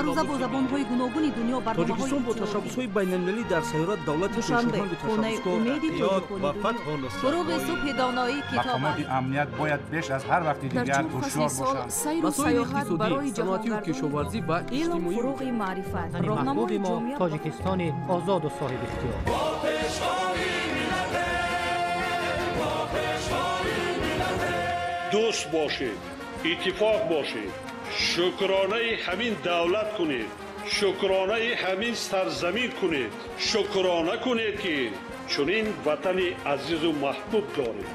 Ҳаррӯза бо забонҳои гуногуни дунё барномаҳои Тоҷикистон бо ташаббусҳои байналмилалӣ дар сайёра давлати Душанбе, хонаи умеди ва фатҳу нусрат. Фуруғи субҳи доноӣ китоб аст. Мақомоти амният бояд беш аз ҳар вақти дигар ҳушёр бошанд. Масоили иқтисодӣ, саноатию кишоварзӣ ва Илм иҷтимоӣ. фуруғи маърифат. Ватани Роҳнамои маҳбуби мо ҷомеа Тоҷикистони озоду соҳибихтиёр. Дӯст бошед, иттифоқ бошед, шукронаи ҳамин давлат кунед, шукронаи ҳамин сарзамин кунед, шукрона кунед, ки чунин ватани азизу маҳбуб доред.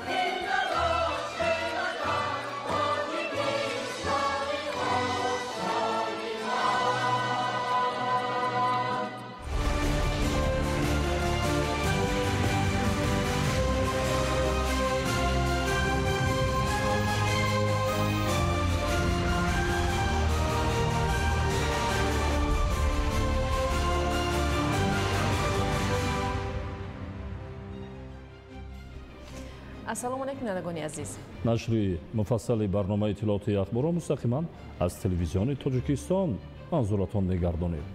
Ассалому алайкум, бинандагони азиз. Нашри муфассали барномаи иттилоотии ахборро мустақиман аз телевизиони Тоҷикистон манзуратон мегардонем.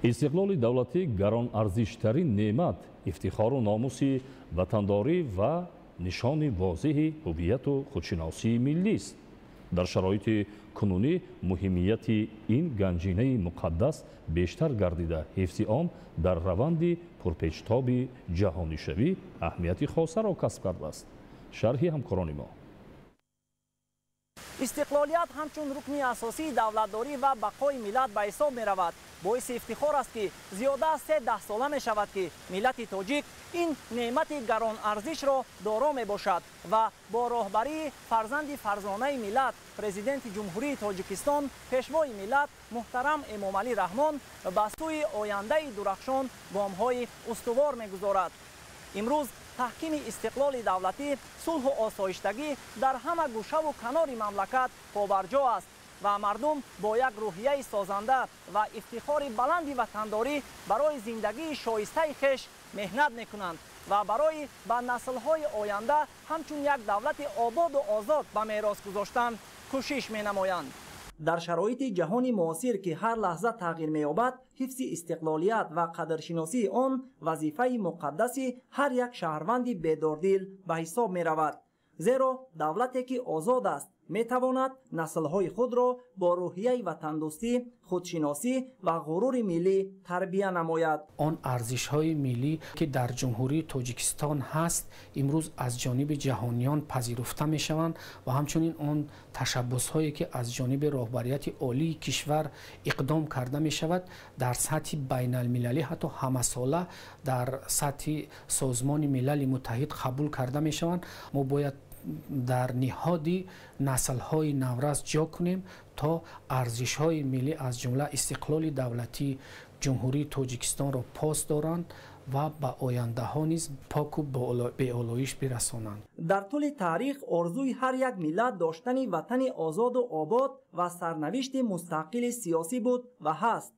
Истиқлоли давлатӣ гаронарзиштарин неъмат, ифтихору номуси ватандорӣ ва нишони возеҳи ҳувияту худшиносии миллист. Дар шароити кунунӣ муҳимияти ин ганҷинаи муқаддас бештар гардида, ҳифзи он дар раванди пурпечтоби ҷаҳонишавӣ аҳамияти хосаро касб кардааст. Шарҳи ҳамкорони мо. Истиқлолият ҳамчун рукни асосии давлатдорӣ ва бақои миллат ба ҳисоб меравад. Боиси ифтихор аст, ки зиёда аз 3 даҳсола мешавад, ки миллати тоҷик ин неъмати гаронарзишро доро мебошад ва бо роҳбарии фарзанди фарзонаи миллат, Президенти Ҷумҳурии Тоҷикистон, Пешвои миллат муҳтарам Эмомалӣ Раҳмон ба сӯи ояндаи дурахшон гомҳои устувор мегузорад. Имрӯз таҳкими истиқлоли давлатӣ, сулҳу осоиштагӣ дар ҳама гӯшаву канори мамлакат побарҷо аст ва мардум бо як рӯҳияи созанда ва ифтихори баланди ватандорӣ барои зиндагии шоистаи хеш меҳнат мекунанд ва барои ба наслҳои оянда ҳамчун як давлати ободу озод ба мерос гузоштан кӯшиш менамоянд. Дар шароити ҷаҳони муосир, ки ҳар лаҳза тағйир меёбад, ҳифзи истиқлолият ва қадршиносии он вазифаи муқаддаси ҳар як шаҳрванди бедордил ба ҳисоб меравад. Зеро давлате, ки озод аст, метавонад наслҳои худро бо рӯҳияи ватандӯстӣ, худшиносӣ ва ғурури миллӣ тарбия намояд. Он арзишҳои миллӣ, ки дар Ҷумҳурии Тоҷикистон ҳаст, имрӯз аз ҷониби ҷаҳониён пазируфта мешаванд ва ҳамчунин он ташаббусҳое, ки аз ҷониби роҳбарияти олии кишвар иқдом карда мешавад, дар сатҳи байналмилалӣ, ҳатто ҳамасола дар сатҳи Созмони Милали Муттаҳид қабул карда мешаванд. Мо бояд дар ниҳоди наслҳои наврас ҷо кунем, то арзишҳои миллӣ, аз ҷумла истиқлоли давлатии Ҷумҳурии Тоҷикистонро пос доранд ва ба ояндаҳо низ поку беолоиш бирасонанд. Дар тӯли таърих орзуи ҳар як миллат доштани ватани озоду обод ва сарнавишти мустақили сиёсӣ буд ва ҳаст.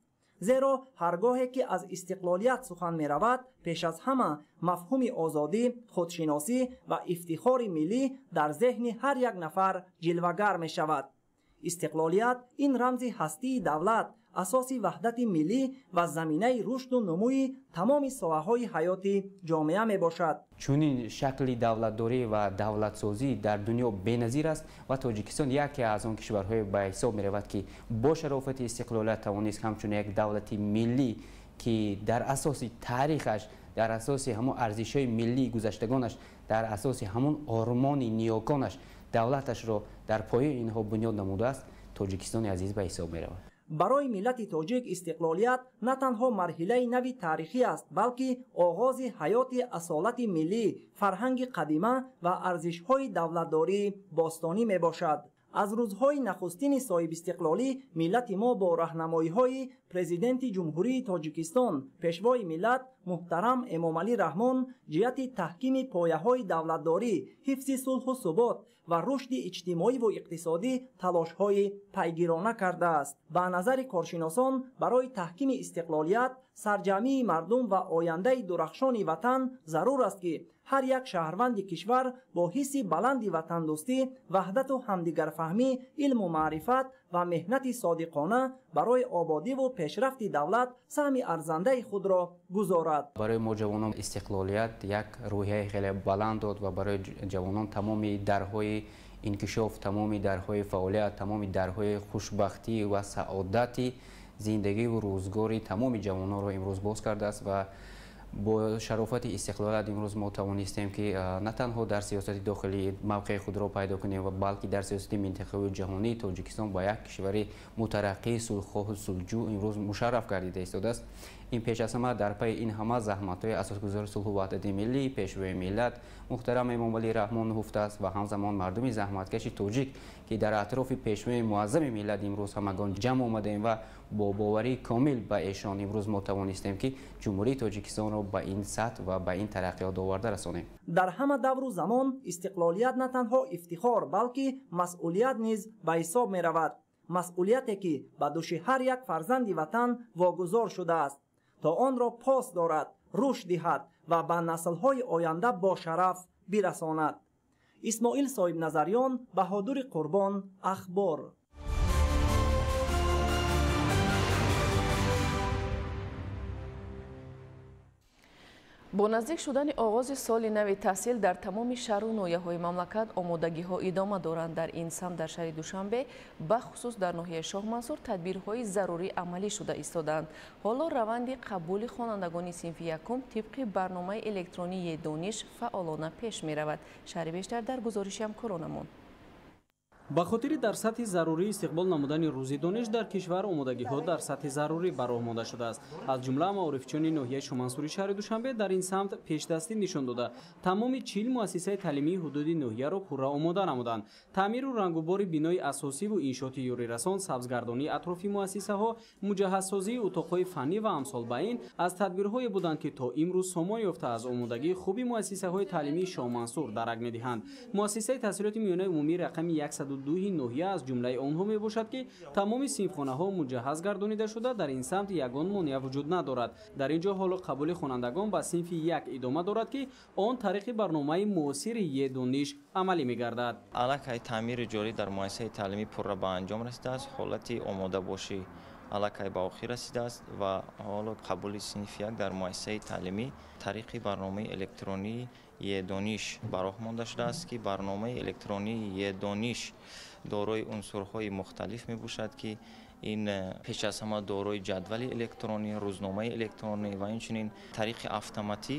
Зеро ҳаргоҳе ки аз истиқлолият сухан меравад, пеш аз ҳама мафҳуми озодӣ, худшиносӣ ва ифтихори миллӣ дар зеҳни ҳар як нафар ҷилвагар мешавад. Истиқлолият ин рамзи ҳастии давлат, асоси ваҳдати миллӣ ва заминаи рушду нумӯи тамоми соҳаҳои ҳаёти ҷомеа мебошад. Чунин шакли давлатдорӣ ва давлатсозӣ дар дунё беназир аст ва Тоҷикистон яке аз он кишварҳое ба ҳисоб меравад, ки бо шарофати истиқлолият тавонист ҳамчун як давлати миллӣ, ки дар асоси таърихаш, дар асоси ҳамон арзишҳои миллии гузаштагонаш, дар асоси ҳамон ормони ниёконаш давлаташро дар пояи инҳо бунёд намудааст, Тоҷикистони азиз ба ҳисоб меравад. Барои миллати тоҷик истиқлолият на танҳо марҳилаи нави таърихӣ аст, балки оғози ҳаёти асолати миллӣ, фарҳанги қадима ва арзишҳои давлатдории бостонӣ мебошад. Аз рӯзҳои нахустини соҳибистиқлолӣ миллати мо бо роҳнамоиҳои Президенти Ҷумҳурии Тоҷикистон, Пешвои миллат муҳтарам Эмомалӣ Раҳмон ҷиҳати таҳкими пояҳои давлатдорӣ, ҳифзи сулҳу субот ва рушди иҷтимоиву иқтисодӣ талошҳои пайгирона кардааст. Ба назари коршиносон, барои таҳкими истиқлолият, сарҷамъии мардум ва ояндаи дурахшони ватан зарур аст, ки ҳар як шаҳрванди кишвар бо ҳисси баланди ватандӯстӣ, ваҳдату ҳамдигарфаҳмӣ, илму маърифат ва меҳнати содиқона барои ободиву пешрафти давлат саҳми арзандаи худро гузорад. Барои мо ҷавонон истиқлолият як рӯҳияи хеле баланд дод ва барои ҷавонон тамоми дарҳои инкишоф, тамоми дарҳои фаъолият, тамоми дарҳои хушбахтӣ ва саодати зиндагиву рӯзгори тамоми ҷавононро имрӯз боз кардааст ва бо шарофати истиқлолият имрӯз мо тавонистем, ки на танҳо дар сиёсати дохилӣ мавқеи худро пайдо кунем ва балки дар сиёсати минтақавию ҷаҳонии Тоҷикистон ба як кишвари мутараққии сулҳхоҳу сулҳҷӯ имрӯз мушарраф гардида истодааст. Ин пеш аз ҳама дар пайи ин ҳама заҳматҳои асосгузори сулҳу ваҳдати миллӣ, пешвои миллат муҳтарам Эмомалӣ Раҳмон нуҳуфтааст ва ҳамзамон мардуми заҳматкаши тоҷик, ки дар атрофи пешвои муаззами миллат имрӯз ҳамагон ҷамъ омадаем ва бо боварии комил ба эшон имрӯз мо тавонистем, ки Ҷумҳурии Тоҷикистонро ба ин сатҳ ва ба ин тараққиёт оварда расонем. Дар ҳама давру замон истиқлолият на танҳо ифтихор, балки масъулият низ ба ҳисоб меравад. Масъулияте, ки ба дӯши ҳар як фарзанди ватан вогузор шудааст, то онро пос дорад, рушд диҳад ва ба наслҳои оянда бо шараф бирасонад. Исмоил Соҳибназарён, Баҳодури Қурбон, Ахбор. Бо наздик шудани оғози соли нави таҳсил дар тамоми шаҳру ноҳияҳои мамлакат омодагиҳо идома доранд. Дар ин самт дар шаҳри Душанбе, бахусус дар ноҳияи Шоҳмансур, тадбирҳои зарурӣ амалӣ шуда истодаанд. Ҳоло раванди қабули хонандагони синфи якум тибқи барномаи электронии Дониш фаъолона пеш меравад. Шарҳи бештар дар гузориши ҳамкоронамон. Ба хотири дар сатҳи зарурӣ истиқбол намудани рӯзи дониш дар кишвар омодагиҳо дар сатҳи зарурӣ ба роҳ монда шудааст. Аз ҷумла маорифчиёни ноҳияи Шоҳмансури шаҳри Душанбе дар ин самт пешдастӣ нишон дода, тамоми 40 муассисаи таълимии ҳудуди ноҳияро пурра омода намуданд. Таъмиру рангубори бинои асосиву иншооти ёрирасон, сабзгардонии атрофи муассисаҳо, муҷаҳҳазсозии утоқҳои фаннӣ ва амсол ба ин аз тадбирҳое буданд, ки то имрӯз сомон ёфта аз омодагии хуби муассисаҳои таълимии Шоҳмансур дарак медиҳанд. Муассисаи таҳсилоти миёнаи умумии рақами 102 ноҳия аз ҷумлаи онҳо мебошад, ки тамоми синфхонаҳо муҷаҳҳаз гардонида шуда, дар ин самт ягон монеа вуҷуд надорад. Дар ин ҷо ҳоло қабули хонандагон ба синфи як идома дорад, ки он тариқи барномаи муосири Е-дониш амалӣ мегардад. Аллакай таъмири ҷорӣ дар муассисаи таълимӣ пурра ба анҷом расидааст. Ҳолати омодабошӣ аллакай ба охир расидааст ва ҳоло қабули синфи як дар муассисаи таълимӣ тариқи барномаи электронии Е-дониш ба роҳ монда шудааст, ки барномаи электронии Е-дониш дорои унсурҳои мухталиф мебошад, ки ин пеш аз ҳама дорои ҷадвали электронӣ, рӯзномаи электронӣ ва инчунин тариқи автоматӣ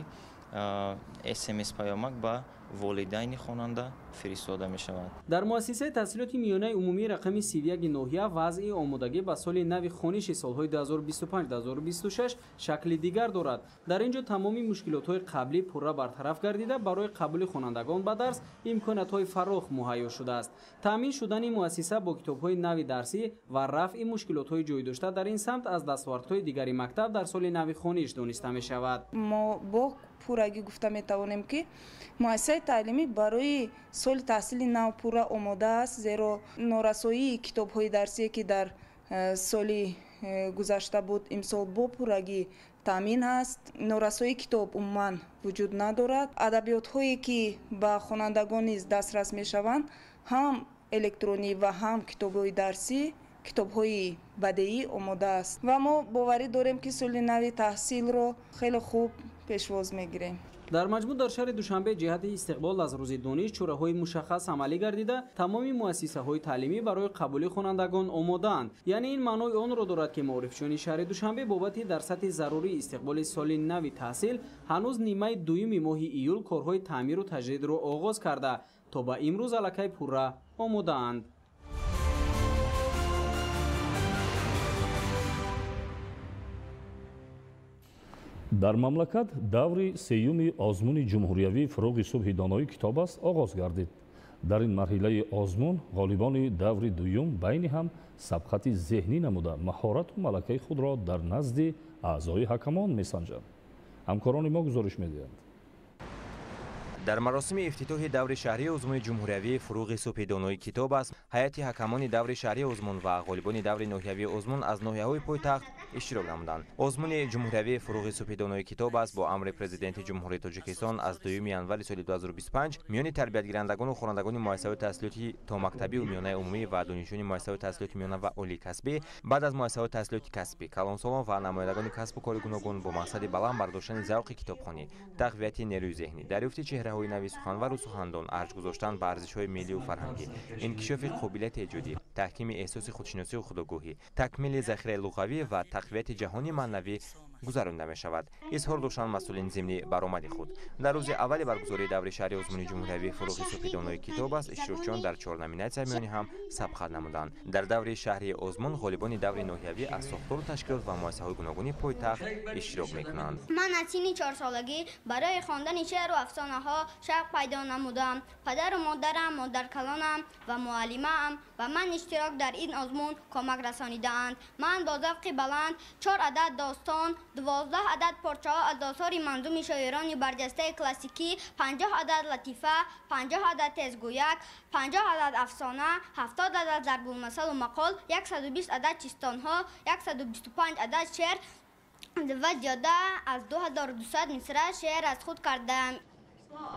СМС паёмак ба волидайни хонанда фиристода мешавад. Дар муассисаи таҳсилоти миёнаи умумии рақами 31 ноҳия вазъи омодагӣ ба соли нави хониши солҳои 2025-2026 шакли дигар дорад. Дар ин ҷо тамоми мушкилотҳои қаблӣ пурра бартараф гардида, барои қабули хонандагон ба дарс имкониятҳои фарох муҳайё шудааст. Таъмин шудани муассиса бо китобҳои нави дарсӣ ва рафъи мушкилотҳои ҷой дошта дар ин самт аз дастовардҳои дигари мактаб дар соли нави хониш дониста мешавад. Мо бо пуррагӣ гуфта метавонем, ки муассисаи таълимӣ барои соли таҳсили нав пурра омода аст, зеро норасоии китобҳои дарсие, ки дар соли гузашта буд, имсол бо пуррагӣ таъмин аст. Норасоии китоб умуман вуҷуд надорад. Адабиётҳое, ки ба хонандагон низ дастрас мешаванд, ҳам электронӣ ва ҳам китобҳои дарсӣ, китобҳои бадеӣ омода аст ва мо боварӣ дорем, ки соли нави таҳсилро хеле хуб пешвоз мегирем. Дар маҷмӯъ дар шаҳри Душанбе ҷиҳати истиқбол аз рӯзи дониш чораҳои мушаххас амалӣ гардида, тамоми муассисаҳои таълимӣ барои қабули хонандагон омодаанд. Яъне ин маънои онро дорад, ки маорифчиёни шаҳри Душанбе бобати дар сатҳи зарурӣ истиқболи соли нави таҳсил ҳанӯз нимаи дуюми моҳи июл корҳои таъмиру таҷдидро оғоз карда, то ба имрӯз аллакай пурра омодаанд. Дар мамлакат даври сеюми озмуни ҷумҳуриявии фурӯғи субҳи донои китоб аст оғоз гардид. Дар ин марҳилаи озмун ғолибони даври дуюм байни ҳам сабқати зеҳнӣ намуда, маҳорату малакаи худро дар назди аъзои ҳакамон месанҷанд. Ҳамкорони мо гузориш медиҳанд. Дар маросими ифтитоҳи даври шаҳрии озмуни ҷумҳуриявии «Фурӯғи субҳи донои китоб аст», ҳайати ҳакамони даври шаҳрии озмун ва ғолибони даври ноҳиявии озмун аз ноҳияҳои пойтахт иштирок намуданд. Озмуни ҷумҳуриявии «Фурӯғи субҳи донои китоб аст» бо амри Президенти Ҷумҳурии Тоҷикистон аз 2 январи соли 2025 миёни тарбиятгирандагону хонандагони муассисаҳои таҳсилоти томактабию миёнаи умумӣ ва донишҷӯёни муассисаҳои таҳсилоти миёна ва олии касбӣ, баъд аз муассисаҳои таҳсилоти касбӣ, калонсолон ва намояндагони касбу кори гуногун бо мақсади баланд бардоштани завқи китобхонӣ, тақвияти нерӯи зеҳнӣ, дарёфти чеҳраҳои нави суханвару сухандон, арҷ гузоштан ба арзишҳои миллию фарҳангӣ, инкишофи қобилияти эҷодӣ, таҳкими эҳсоси худшиносию худогоҳӣ, такмили захираи луғавӣ ва тақвияти ҷаҳони маънавӣ гузаронида мешавад, изҳор доштанд масъулин зимни баромади худ. Дар рӯзи аввали баргузории даври шаҳрии озмуни ҷумҳуриявии «Фурӯғи субҳи донои китоб аст», иштирокчиён дар 4 номинатсия миёни ҳам сабқат намуданд. Дар даври шаҳрии озмун ғолибони даври ноҳиявӣ аз сохтору ташкилот ва муассисаҳои гуногуни пойтахт иштирок мекунанд. Ман аз синни 4-солагӣ барои хондани шеъру афсонаҳо шавқ пайдо намудам. Падару модарам, модаркалонам ва муаллимаам ба ман иштирок дар ин озмун кӯмак расонидаанд. Ман бо завқи баланд 4 адад достон, 12 адад порчаҳо аз осори манзуми шоирони барҷастаи классикӣ, 50 адад латифа, 50 адад тезгӯяк, 50 адад афсона, 70 адад зарбулмасалу мақол, 120 адад чистонҳо, 125 адад шеър ва зиёда аз 2200 мисра шеър аз худ кардаам.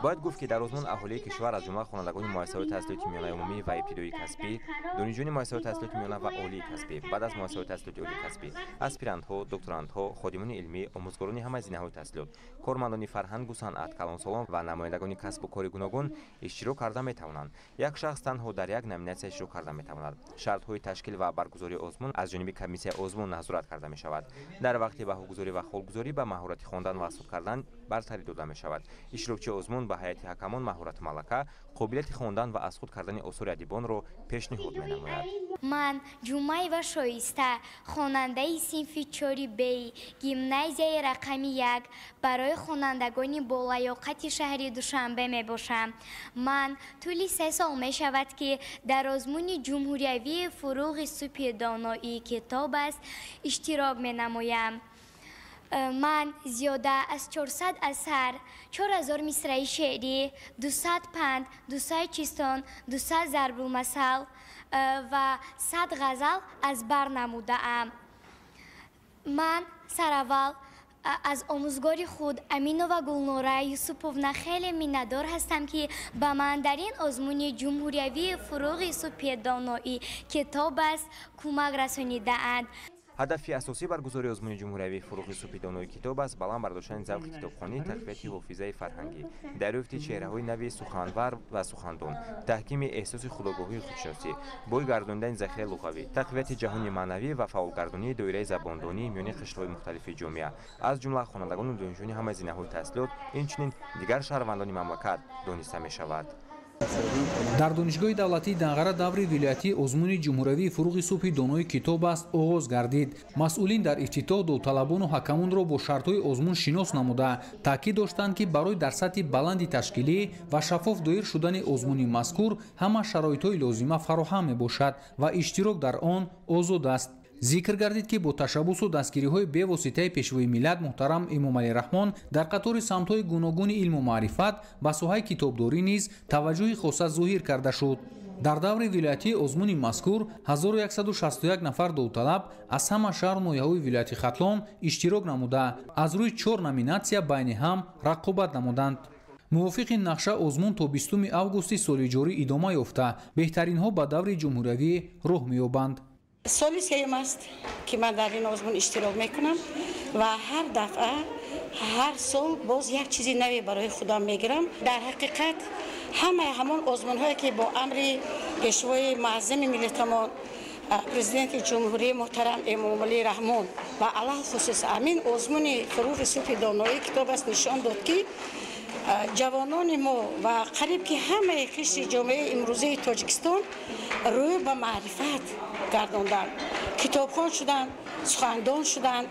Бояд гуфт, ки дар озмун аҳолии кишвар, аз ҷумла хонандагони муассисаҳои таҳсилоти миёнаи умумӣ ва ибтидоии касбӣ, донишҷӯёни муассисаҳои таҳсилоти миёна ва олии касбӣ, баъд аз муассисаҳои таҳсилоти олии касбӣ, аспирантҳо, докторантҳо, ходимони илмӣ, омӯзгорони ҳамаи зинаҳои таҳсилот, кормандони фарҳангу санъат, калонсолон ва намояндагони касбу кори гуногун иштирок карда метавонанд. Як шахс танҳо дар як номинатсия иштирок карда метавонад. Шартҳои ташкил ва баргузории озмун аз ҷониби комиссияи озмун назорат карда мешавад. Дар вақти баҳогузорӣ ва холгузорӣ ба маҳорати хондан ва суд кардан бартарӣ дода мешавад. Иштирокчии озмун ба ҳайати ҳакамон маҳорату малака, қобилияти хондан ва аз худ кардани осори адибонро пешниҳод менамояд. Ман Ҷумаева Шоиста, хонандаи синфи 4 Б гимназияи рақами 1 барои хонандагони болаёқати шаҳри Душанбе мебошам. Ман тӯли 3 сол мешавад, ки дар озмуни ҷумҳуриявии «Фурӯғи субҳи доноии китоб аст» иштирок менамоям. Ман зиёда аз 400 асар, 4000 мисраи шеърӣ, 200 панд, 200 чистон, 200 зарбулмасал ва 100 ғазал аз бар намудаам. Ман сараввал аз омӯзгори худ Аминова Гулнора Юсуповна хеле миннатдор ҳастам, ки ба ман дар ин озмуни ҷумҳуриявии «Фурӯғи субҳи доноии китоб аст» кӯмак расонидаанд. Ҳадафи асосии баргузории озмуни ҷумҳуриявии «Фурӯғи субҳи донои китоб аст» баланд бардоштани завқи китобхонӣ, тақвияти ҳофизаи фарҳангӣ, дарёфти чеҳраҳои нави суханвар ва сухандон, таҳкими эҳсоси худогоҳии худшиносӣ, бой гардонидани захираи луғавӣ, тақвияти ҷаҳони маънавӣ ва фаъолгардонии доираи забондонӣ миёни қишрҳои мухталифи ҷомеа, аз ҷумла хонандагону донишҷӯёни ҳамаи зинаҳои таҳсилот, инчунин дигар шаҳрвандони мамлакат дониста мешавад. Дар Донишгоҳи давлатии Данғара даври вилоятии озмуни ҷумҳуриявии «Фурӯғи субҳи донои китоб аст» оғоз гардид. Масъулин дар ифтитоҳ довталабону ҳакамонро бо шартҳои озмун шинос намуда, таъкид доштанд, ки барои дар сатҳи баланди ташкилӣ ва шаффоф доир шудани озмуни мазкур ҳама шароитҳои лозима фароҳам мебошад ва иштирок дар он озод аст. Зикр гардид, ки бо ташаббусу дастгириҳои бевоситаи Пешвои миллат муҳтарам Эмомалӣ Раҳмон дар қатори самтҳои гуногуни илму маърифат ба соҳаи китобдорӣ низ таваҷҷӯҳи хоса зоҳир карда шуд. Дар даври вилоятии озмуни мазкур 1161 нафар довталаб аз ҳама шаҳру ноҳияҳои вилояти Хатлон иштирок намуда, аз рӯи 4 номинатсия байни ҳам рақобат намуданд. Мувофиқи нақша озмун то 20 августи соли ҷорӣ идома ёфта, беҳтаринҳо ба даври ҷумҳуриявӣ роҳ меёбанд. Соли сеюм аст, ки ман дар ин озмун иштирок мекунам ва ҳар дафъа, ҳар сол боз як чизи наве барои худам мегирам. Дар ҳақиқат ҳамаи ҳамон озмунҳое, ки бо амри Пешвои муаззами миллатамон, Президенти Ҷумҳурии муҳтарам Эмомалӣ Раҳмон ва алалхусус ҳамин озмуни «Фурӯғи субҳи доноии китоб аст» нишон дод, ки ҷавонони мо ва қариб ки ҳамаи қишри ҷомеаи имрӯзаи Тоҷикистон рӯй ба маърифат гардонданд, китобхон шуданд, сухандон шуданд,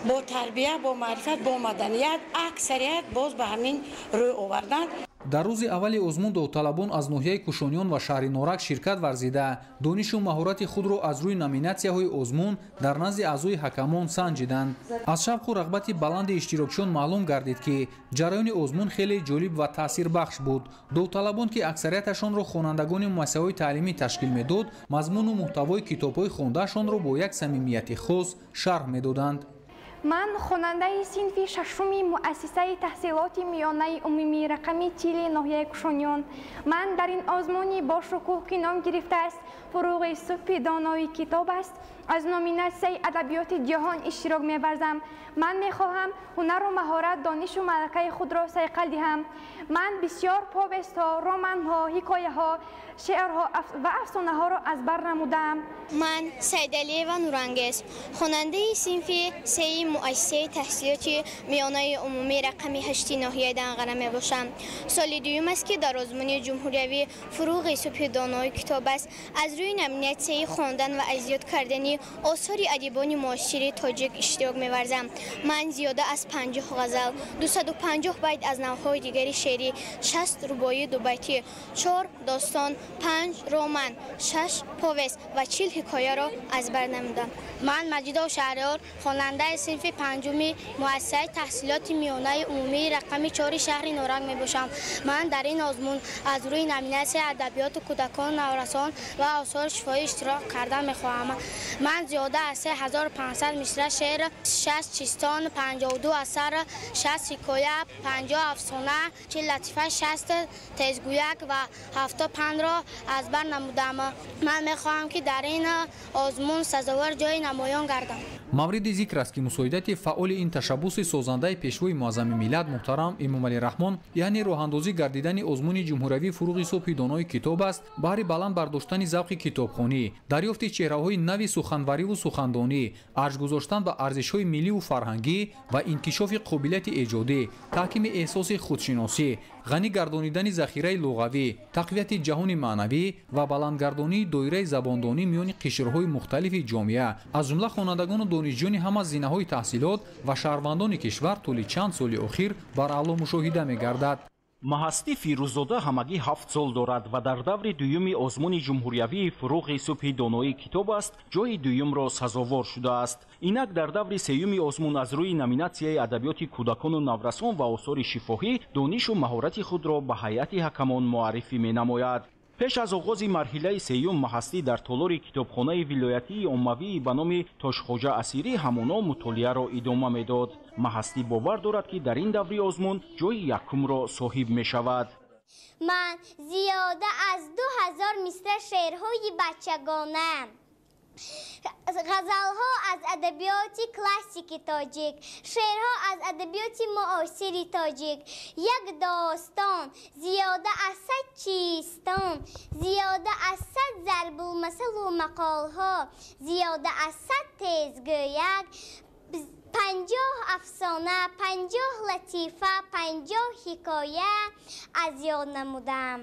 бо тарбия, бо маърифат, бо маданият аксарият боз ба ҳамин рӯй оварданд. Дар рӯзи аввали озмун довталабон аз ноҳияи Кушониён ва шаҳри Норак ширкат варзида, донишу маҳорати худро аз рӯи номинатсияҳои озмун дар назди аъзои ҳакамон санҷиданд. Аз шавқу рағбати баланди иштирокчиён маълум гардид, ки ҷараёни озмун хеле ҷолиб ва таъсирбахш буд. Довталабон, ки аксарияташонро хонандагони муассисаҳои таълимӣ ташкил медод, мазмуну муҳтавои китобҳои хондаашонро бо як самимияти хос шарҳ медоданд. Ман хонандаи синфи шашуми муассисаи таҳсилоти миёнаи умумии рақами 40 ноҳияи Кушониён. Ман дар ин озмуни бошукӯҳ, ки ном гирифтааст «Фуруғи субҳи донои китоб аст», аз номинатсияи адабиёти ҷаҳон иштирок меварзам. Ман мехоҳам ҳунару маҳорат, донишу малакаи худро сайқал диҳам. Ман бисёр повестҳо, романҳо, ҳикояҳо, шеърҳо ва афсонаҳоро аз бар намудаам. Ман Сайдалиева Нурангез, хонандаи синфи сеи муассисаи таҳсилоти миёнаи умумии рақами 8 ноҳияи Данғара мебошам. Соли дуюм аст, ки дар озмуни ҷумҳуриявӣ «Фуруғи субҳи донои китоб аст» аз рӯи номинатсияи хондан ва аз ёд кардани осори адибони муосири тоҷик иштирок меварзам. Ман зиёда аз 50 ғазал, 250 байт аз навъҳои дигари шеърӣ, 60 рубоии дубайтӣ, 4 достон, 5 роман, 6 повест ва 40 ҳикояро аз бар намудам. Ман Маҷидов Шаҳриёр, хонандаи синфи панҷуми муассисаи таҳсилоти миёнаи умумии рақами 4 шаҳри Норак мебошам. Ман дар ин озмун аз рӯи номинатсияи адабиёти кӯдакон, наврасон ва осори шифоҳӣ иштирок карда мехоҳам. Ман зиёда аз 3500 мисра шеър, 6 чистон, 52 асар, 60 ҳикоя, 50 афсона, 40 латифа, 60 тезгӯяк ва 75-ро аз бар намудам. Ман мехоҳам, ки дар ин озмун сазовор ҷои намоён гардам. Мавриди зикр аст, ки мусоидати фаъоли ин ташаббуси созандаи пешвои муаззами миллат муҳтарам Эмомалӣ Раҳмон, яъне роҳандозӣ гардидани озмуни ҷумҳуриявии «Фуруғи субҳи донои китоб аст», баҳри баланд бардоштани завқи китобхонӣ, дарёфти чеҳраҳои нави суханвариву сухандонӣ, арҷ гузоштан ба арзишҳои милливу фарҳангӣ ва инкишофи қобилияти эҷодӣ, таҳкими эҳсоси худшиносӣ, ғанӣ гардонидани захираи луғавӣ, тақвияти ҷаҳони маънавӣ ва баландгардонии доираи забондонӣ миёни қишрҳои мухталифи ҷомеа, аз ҷумла хонандагону донишҷӯёни ҳама зинаҳои таҳсилот ва шаҳрвандони кишвар тӯли чанд соли охир бараъло мушоҳида мегардад. Маҳастӣ Фирӯззода ҳамагӣ 7 сол дорад ва дар даври дуюми озмуни ҷумҳуриявии «Фуруғи субҳи донои китоб аст» ҷои дуюмро сазовор шудааст. Инак дар даври сеюми озмун аз рӯи номинатсияи адабиёти кӯдакону наврасон ва осори шифоҳӣ донишу маҳорати худро ба ҳайати ҳакамон муаррифӣ менамояд. Пеш аз оғози марҳилаи сеюм Маҳастӣ дар толори китобхонаи вилоятии оммавии ба номи Тошхоҷа Асирӣ ҳамоно мутолиаро идома медод. Маҳастӣ бовар дорад, ки дар ин даври озмун ҷои якумро соҳиб мешавад. Ман зиёда аз 2000 мисра шеърҳои бачагона, ғазалҳо аз адабиёти классики тоҷик, шеърҳо аз адабиёти муосири тоҷик, як достон, зиёда аз 100 чистон, зиёда аз 100 зарбулмасалу мақолҳо, зиёда аз 100 тезгӯяк, 50 афсона, 50 латифа, 50 ҳикоя аз ёд намудам.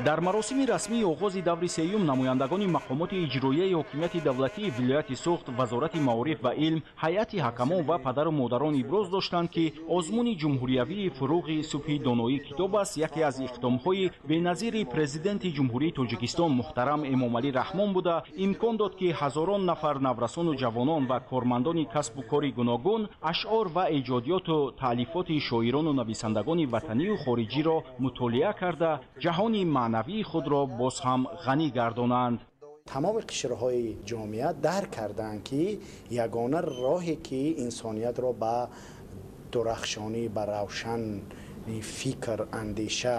Дар маросими расмии оғози даври сеюм намояндагони мақомоти иҷроияи ҳокимияти давлатии вилояти Суғд, Вазорати маориф ва илм, ҳайати ҳакамон ва падару модарон иброз доштанд, ки озмуни ҷумҳуриявии «Фуруғи субҳи доноии китоб аст» яке аз иқдомҳои беназири президенти Ҷумҳурии Тоҷикистон муҳтарам Эмомалӣ Раҳмон буда, имкон дод, ки ҳазорон нафар наврасону ҷавонон ва кормандони касбу кори гуногун ашъор ва эҷодиёту таълифоти шоирону нависандагони ватанию хориҷиро мутолиа карда, ҷаҳони маънавии худро боз ҳам ғанӣ гардонанд. Тамоми қишрҳои ҷомеа дарк карданд, ки ягона роҳе, ки инсониятро ба дурахшонӣ, ба равшани фикр, андеша,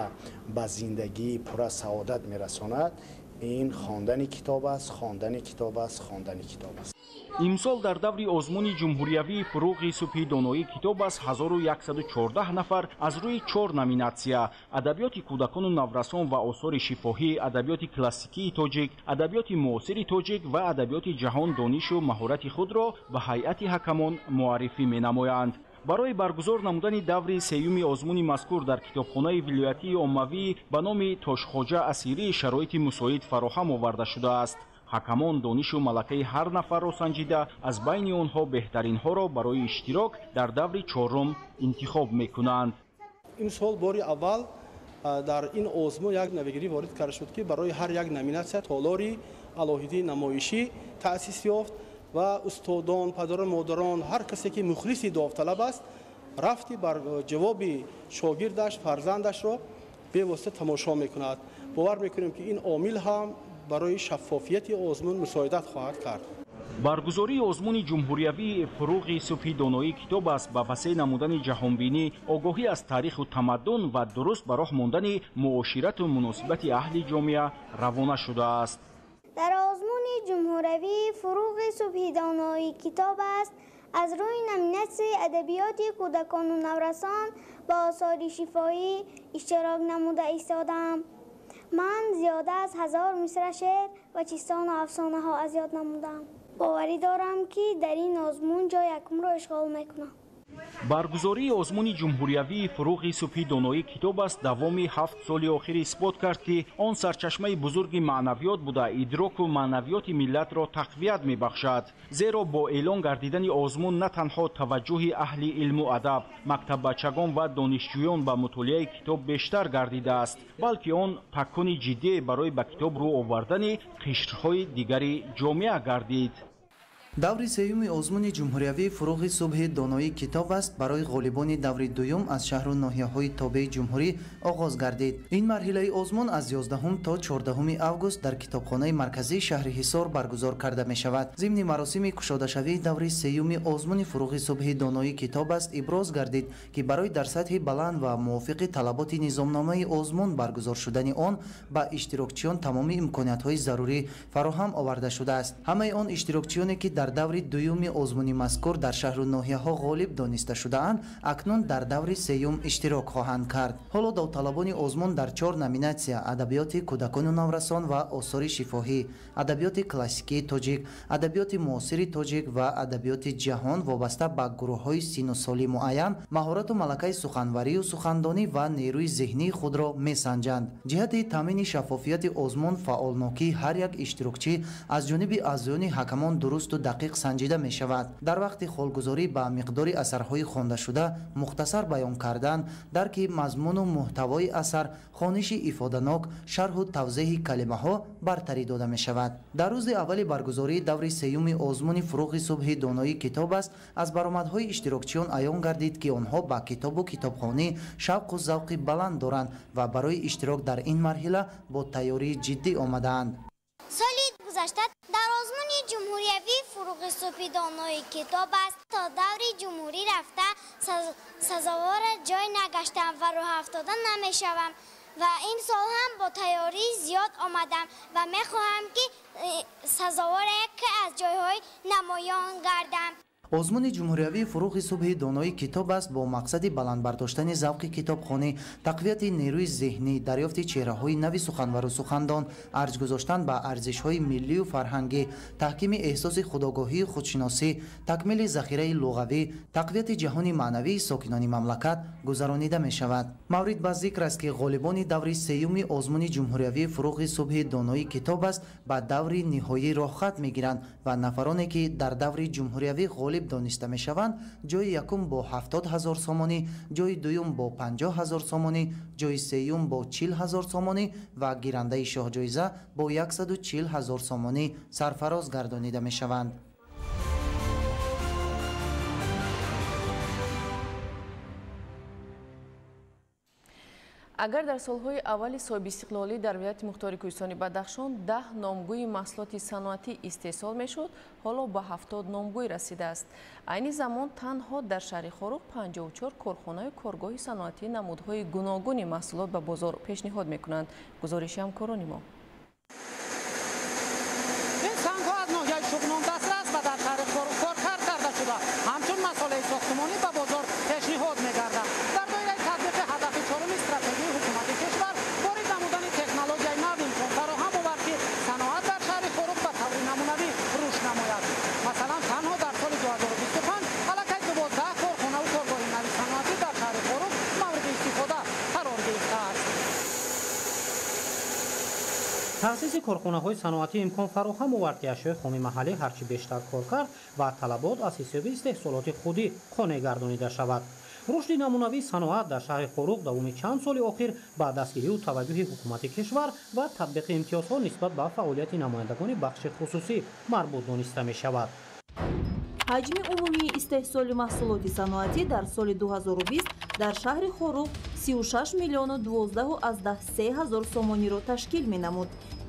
ба зиндагии пурра саодат мерасонад, ин хондани китоб аст, хондани китоб аст, хондани китоб аст. Имсол дар даври озмуни ҷумҳуриявии «Фуруғи субҳи доноии китоб аст» 1114 нафар аз рӯи 4 номинатсия: адабиёти кӯдакону наврасон ва осори шифоҳӣ, адабиёти классикии тоҷик, адабиёти муосири тоҷик ва адабиёти ҷаҳон донишу маҳорати худро ба ҳайати ҳакамон муаррифӣ менамоянд. Барои баргузор намудани даври сеюми озмуни мазкур дар китобхонаи вилоятии оммавӣ ба номи Тошхоҷа Асирӣ шароити мусоид фароҳам оварда шудааст. Ҳакамон донишу малакаи ҳар нафарро санҷида, аз байни онҳо беҳтаринҳоро барои иштирок дар даври чорум интихоб мекунанд. Имсол бори аввал дар ин озмун як навигирӣ ворид карда шуд, ки барои ҳар як номинатсия толори алоҳидии намоишӣ таъсис ёфт ва устодон, падару модарон, ҳар касе ки мухлиси довталаб аст, рафти бар ҷавоби шогирдаш, фарзандашро бевосита тамошо мекунад. Бовар мекунем, ки ин омил ҳам барои шаффофияти озмун мусоидат хоҳад кард. Баргузории озмуни ҷумҳуриявии фуруғи субҳи доноии китоб аст ба васеъ намудани ҷаҳонбинӣ, огоҳӣ аз таъриху тамаддун ва дуруст ба роҳ мондани муоширату муносибати аҳли ҷомеа равона шудааст. Дар озмуни ҷумҳуриявии фуруғи субҳи доноии китоб аст аз рӯи номинатсияи адабиёти кӯдакону наврасон ба осори шифоҳӣ иштирок намуда истодам. Ман зиёда аз 1000 мисра шеър ва чистону афсонаҳо аз ёд намудам. Боварӣ дорам, ки дар ин озмун ҷои якумро ишғол мекунам. Баргузории озмуни ҷумҳуриявии фуруғи субҳи доноии китоб аст давоми 7 соли охир исбот кард, ки он сарчашмаи бузурги маънавиёт буда, идроку маънавиёти миллатро тақвият мебахшад. Зеро бо эълон гардидани озмун на танҳо таваҷҷӯҳи аҳли илму адаб, мактаббачагон ва донишҷӯён ба мутолиаи китоб бештар гардидааст, балки он такони ҷиддие барои ба китоб рӯ овардани қишрҳои дигари ҷомеа гардид. Даври сеюми озмуни ҷумҳуриявии фуруғи субҳи доноии китоб аст барои ғолибони даври дуюм аз шаҳру ноҳияҳои тобеи ҷумҳурӣ оғоз гардид. Ин марҳилаи озмун аз 11 то 14 август дар китобхонаи марказии шаҳри Ҳисор баргузор карда мешавад. Зимни маросими кушодашавии даври сеюми озмуни фуруғи субҳи доноии китоб аст иброз гардид, ки барои дар сатҳи баланд ва мувофиқи талаботи низомномаи озмун баргузор шудани он ба иштирокчиён тамоми имкониятҳои зарурӣ фароҳам оварда шудааст. Ҳамаи он иштирокчиёне, ки дар даври дуюми озмуни мазкур дар шаҳру ноҳияҳо ғолиб дониста шудаанд, акнун дар даври сеюм иштирок хоҳанд кард. Ҳоло довталабони озмун дар 4 номинатсия адабиёти кӯдакону наврасон ва осори шифоҳӣ, адабиёти классикии тоҷик, адабиёти муосири тоҷик ва адабиёти ҷаҳон вобаста ба гурӯҳҳои сину соли муайян маҳорату малакаи суханварию сухандонӣ ва нерӯи зеҳнии худро месанҷанд. Ҷиҳати таъмини шаффофияти озмун фаъолнокии ҳар як иштирокчӣ аз ҷониби аъзоёни ҳакамон дурусту дақиқ санҷида мешавад. Дар вақти холгузорӣ ба миқдори асарҳои хондашуда мухтасар баён кардан, дарки мазмуну муҳтавои асар, хониши ифоданок, шарҳу тавзеҳи калимаҳо бартарӣ дода мешавад. Дар рӯзи аввали баргузории даври сеюми озмуни фуруғи субҳи доноии китоб аст аз баромадҳои иштирокчиён аён гардид, ки онҳо ба китобу китобхонӣ шавқу завқи баланд доранд ва барои иштирок дар ин марҳила бо тайёрии ҷиддӣ омадаанд. Соли гузашта дар озмуни ҷумҳуриявии фуруғи субҳи доноии китоб аст то даври ҷумҳурӣ рафта сазовора ҷой нагаштам ва рӯҳафтода намешавам ва имсол ҳам бо тайёрии зиёд омадам ва мехоҳам, ки сазовора яке аз ҷойҳои намоён гардам. Озмуни ҷумҳуриявии фуруғи субҳи доноии китоб аст бо мақсади баланд бардоштани завқи китобхонӣ, тақвияти нерӯи зеҳнӣ, дарёфти чеҳраҳои нави суханвару сухандон, арҷ гузоштан ба арзишҳои миллию фарҳангӣ, таҳкими эҳсоси худогоҳию худшиносӣ, такмили захираи луғавӣ, тақвияти ҷаҳони маънавии сокинони мамлакат гузаронида мешавад. Маврид ба зикр аст, ки ғолибони даври сеюми озмуни ҷумҳуриявии фуруғи субҳи доноии китоб аст ба даври ниҳоӣ роҳхат мегиранд ва нафароне, ки дар даври ҷумҳуриявӣ ғолиб дониста мешаванд, ҷои якум бо 70 000 сомонӣ, ҷои дуюм бо 50 000 сомонӣ, ҷои сеюм бо 40 000 сомонӣ ва гирандаи шоҳҷоиза бо 140 000 сомонӣ сарфароз гардонида мешаванд. Агар дар солҳои аввали соҳибистиқлолӣ дар вилояти мухтори Кӯҳистони Бадахшон 10 номгӯи маҳсулоти саноатӣ истеҳсол мешуд, ҳоло ба 70 номгӯй расидааст. Айни замон танҳо дар шаҳри Хоруғ 54 корхонаю коргоҳи саноатӣ намудҳои гуногуни маҳсулот ба бозор пешниҳод мекунанд. Гузориши ҳамкорони мо. Ин сангҳо аз ноҳияи Шуғнон дастрас ва дар шаҳри Хоруғ коркард карда шуда, ҳамчун масолеҳи сохтмонӣ ба бозор пешниҳод мегарданд. Дар доираи татбиқи ҳадафи чоруми стратегияи ҳукумати кишвар ворид намудани технологияи нав имкон фароҳам овард, ки саноат дар шаҳри Хоруғ ба таври намунавӣ рушд намояд. Масалан, танҳо дар соли 2025 аллакай 12 корхонаву коргоҳи нави саноатӣ дар шаҳри Хоруғ мавриди истифода қарор гирифтааст. Таъсиси корхонаҳои саноатӣ имкон фароҳам овард, ки ашёи хоми маҳаллӣ ҳарчи бештар коркард ва талабот аз ҳисоби истеҳсолоти худӣ қонеъ гардонида шавад. Рушди намунавии саноат дар шаҳри Хоруғ давоми чанд соли охир ба дастгирию таваҷҷӯҳи ҳукумати кишвар ва татбиқи имтиёзҳо нисбат ба фаъолияти намояндагони бахши хусусӣ марбут дониста мешавад. Ҳаҷми умумии истеҳсоли маҳсулоти саноатӣ дар соли 2020 дар шаҳри Хоруғ 36 миллиону 12,3 ҳазор сомониро ташкил менамуд.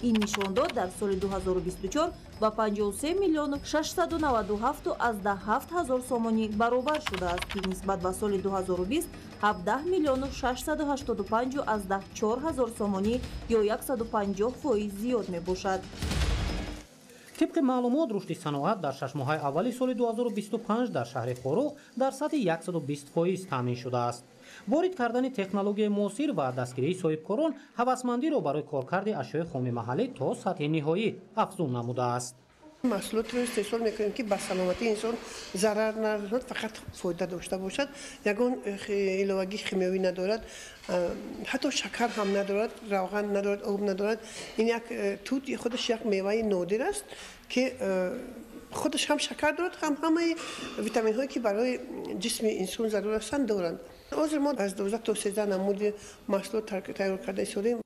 Ин нишондод дар соли 2024 ба 53 миллиону 697,7 ҳазор сомонӣ баробар шудааст, ки нисбат ба соли 2020 17 миллиону 685,4 ҳазор сомонӣ ё 150% зиёд мебошад. Тибқи маълумот, рушди саноат дар 6 моҳаи аввали соли 2025 дар шаҳри Хоруғ дар сатҳи 120% таъмин шудааст. Ворид кардани технологияи муосир ва дастгирии соҳибкорон ҳавасмандиро барои коркарди ашёи хоми маҳаллӣ то сатҳи ниҳоӣ афзун намудааст. Маҳсулотро истеҳсол мекунем, ки ба саломатии инсон зарар нарасонад, фақат фоида дошта бошад. Ягон иловагии химиёвӣ надорад, ҳатто шакар ҳам надорад, равған надорад, об надорад. Ин як тут худаш як меваи нодир аст, ки худаш ҳам шакар дорад, ҳам ҳамаи витаминҳое, ки барои ҷисми инсон зарур ҳастанд, доранд. Ҳозир мо аз 12 то 13 намуди маҳсулот тайёр карда истодем.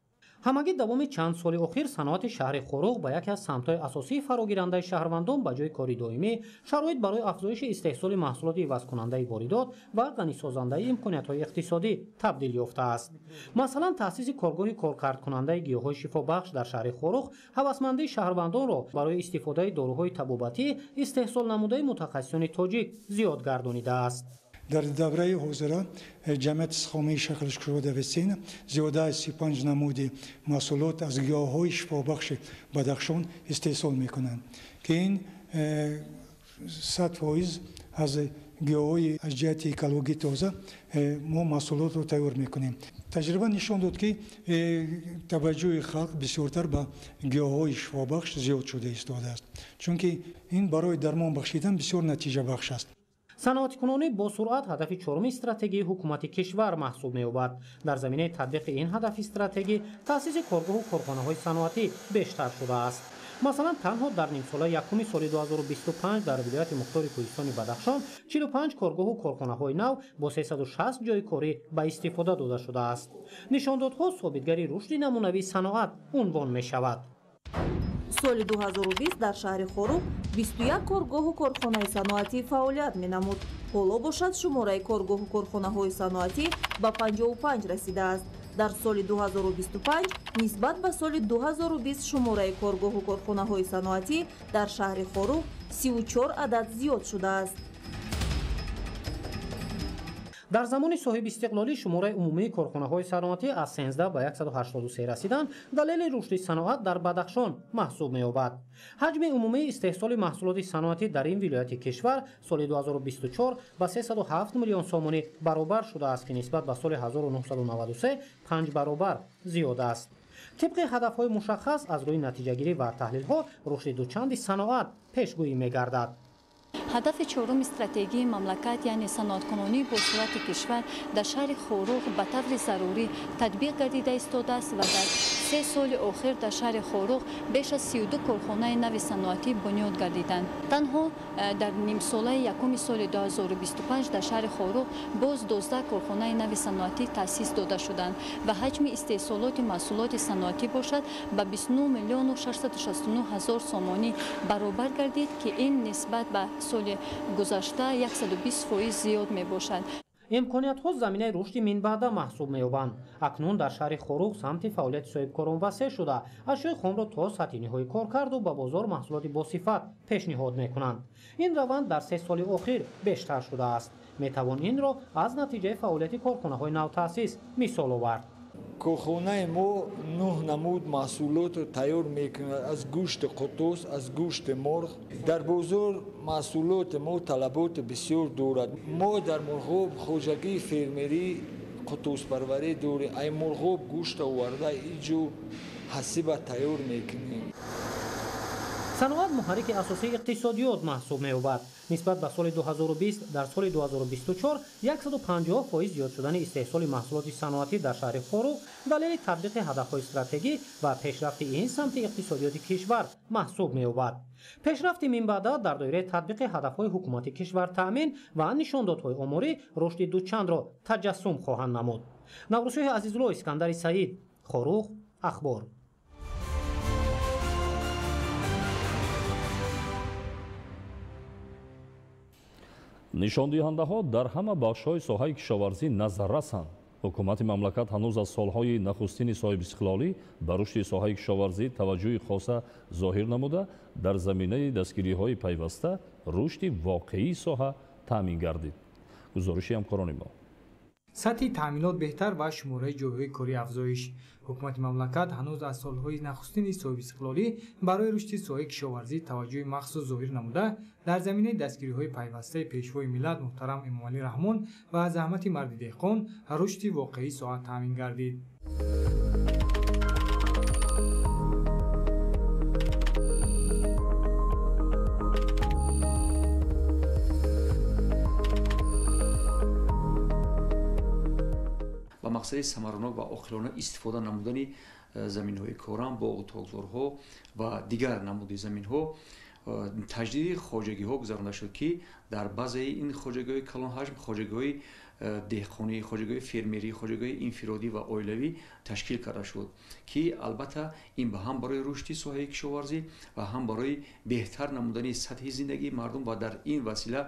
Ҳамагӣ давоми чанд соли охир саноати шаҳри Хоруғ ба яке аз самтҳои асосии фарогирандаи шаҳрвандон ба ҷои кори доимӣ, шароит барои афзоиши истеҳсоли маҳсулоти ивазкунандаи воридот ва ғанисозандаи имкониятҳои иқтисодӣ табдил ёфтааст. Масалан, таъсиси коргоҳи коркардкунандаи гиёҳҳои шифобахш дар шаҳри Хоруғ ҳавасмандии шаҳрвандонро барои истифодаи доруҳои табобатӣ истеҳсол намудаи мутахассисони тоҷик зиёд гардонидааст. Дар давраи ҳозира ҷамъияти сихомии шаклшкушода Весена зиёда аз 35 намуди маҳсулот аз гиёҳҳои шифобахши Бадахшон истеҳсол мекунанд, ки ин 100% аз гиёҳҳои аз ҷиҳати экологӣ тоза мо маҳсулотро тайёр мекунем. Таҷриба нишон дод, ки таваҷҷӯҳи халқ бисёртар ба гиёҳҳои шифобахш зиёд шуда истодааст, чунки ин барои дармон бахшидан бисёр натиҷабахш аст. Саноатикунонӣ бо суръат ҳадафи чоруми стратегии ҳукумати кишвар маҳсуб меёбад. Дар заминаи татбиқи ин ҳадафи стратегӣ таъсиси коргоҳу корхонаҳои саноатӣ бештар шудааст. Масалан, танҳо дар нимсолаи якуми соли 2025 дар вилояти мухтори кӯҳистони Бадахшон 45 коргоҳу корхонаҳои нав бо 360 ҷойи корӣ ба истифода дода шудааст. Нишондодҳо собитгари рушди намунавии саноат унвон мешавад. Соли 2020 дар шаҳри Хоруғ 21 коргоҳу корхонаи саноатӣ фаъолият менамуд. Ҳоло бошад, шумораи коргоҳу корхонаҳои саноатӣ ба 55 расидааст. Дар соли 2025 нисбат ба соли 2020 шумораи коргоҳу корхонаҳои саноатӣ дар шаҳри Хоруғ 34 адад зиёд шудааст. Дар замони соҳибистиқлолӣ шумораи умумии корхонаҳои саноатӣ аз 13 ба 183 расидан далели рушди саноат дар Бадахшон маҳсуб меёбад. Ҳаҷми умумии истеҳсоли маҳсулоти саноатӣ дар ин вилояти кишвар соли 2024 ба 307 миллион сомонӣ баробар шудааст, ки нисбат ба соли 1993 панҷ баробар зиёд аст. Тибқи ҳадафҳои мушаххас, аз рӯи натиҷагирӣ ва таҳлилҳо рушди дучанди саноат пешгӯӣ мегардад. Ҳадафи чоруми стратегии мамлакат, яъне саноаткунонии босуръати кишвар, дар шаҳри Хоруғ ба таври зарурӣ татбиқ гардида истодааст ва дар 3 соли охир дар шаҳри Хоруғ беш аз 32 корхонаи нави саноатӣ бунёд гардиданд. Танҳо дар нимсолаи якуми соли 2025 дар шаҳри Хоруғ боз 12 корхонаи нави саноатӣ таъсис дода шуданд ва ҳаҷми истеҳсолоти маҳсулоти саноатӣ бошад, ба 29 миллиону 669 ҳазор сомонӣ баробар гардид, ки ин нисбат ба соли гузашта 120% зиёд мебошад. Имкониятҳо заминаи рушди минбаъда маҳсуб меёбанд. Акнун дар шаҳри Хоруғ самти фаъолияти соҳибкорон васеъ шуда, ашёи хомро то сатҳи ниҳоӣ кор карду ба бозор маҳсулоти босифат пешниҳод мекунанд. Ин раванд дар 3 соли охир бештар шудааст. Метавон инро аз натиҷаи фаъолияти корхонаҳои навтаъсис мисол овард. Корхонаи мо нӯҳ намуд маҳсулотро тайёр мекунад: аз гӯшти қутус, аз гӯшти мурғ. Дар бозор маҳсулоти мо талаботи бисёр дорад. Мо дар Мурғоб хоҷагии фермерӣ, қутуспарварӣ дорем. Ай Мурғоб гӯшт оварда, иҷо ҳасиба тайёр мекунем. Саноат муҳаррики асосии иқтисодиёт маҳсуб меёбад. Нисбат ба соли 2020 дар соли 2024 150% зиёд шудани истеҳсоли маҳсулоти саноатӣ дар шаҳри Хоруғ далели татбиқи ҳадафҳои стратегӣ ва пешрафти ин самти иқтисодиёти кишвар маҳсуб меёбад. Пешрафти минбаъда дар доираи татбиқи ҳадафҳои ҳукумати кишвар таъмин ва нишондодҳои оморӣ рушди дучандро таҷассум хоҳанд намуд. Наврӯзшоҳи Азизулло, Искандари Саид, Хоруғ, Ахбор. Нишондиҳандаҳо дар ҳама бахшҳои соҳаи кишоварзӣ назаррасанд. Ҳукумати мамлакат ҳанӯз аз солҳои нахустини соҳибистиқлолӣ ба рушди соҳаи кишоварзӣ таваҷҷӯҳи хоса зоҳир намуда, дар заминаи дастгириҳои пайваста рушди воқеии соҳа таъмин гардид. Гузориши ҳамкорони мо. Сатҳи таъминот беҳтар ва шумораи ҷойҳои корӣ афзоиш. Ҳукумати мамлакат ҳанӯз аз солҳои нахустини соҳибистиқлолӣ барои рушди соҳаи кишоварзӣ таваҷҷӯҳи махсус зоҳир намуда, дар заминаи дастгириҳои пайвастаи пешвои миллат муҳтарам Эмомалӣ Раҳмон ва заҳмати марди деҳқон рушди воқеии соҳа таъмин гардид. Ба мақсади самаранок ва оқилона истифода намудани заминҳои корам, боғу токзорҳо ва дигар намуди заминҳо таҷдиди хоҷагиҳо гузаронда шуд, ки дар баъзеи ин хоҷагиҳои калонҳаҷм хоҷагиҳои деҳқонӣ, хоҷагиҳои фермерӣ, хоҷагиҳои инфиродӣ ва оилавӣ ташкил карда шуд, ки албатта ин ба ҳам барои рушди соҳаи кишоварзӣ ва ҳам барои беҳтар намудани сатҳи зиндагии мардум ва дар ин васила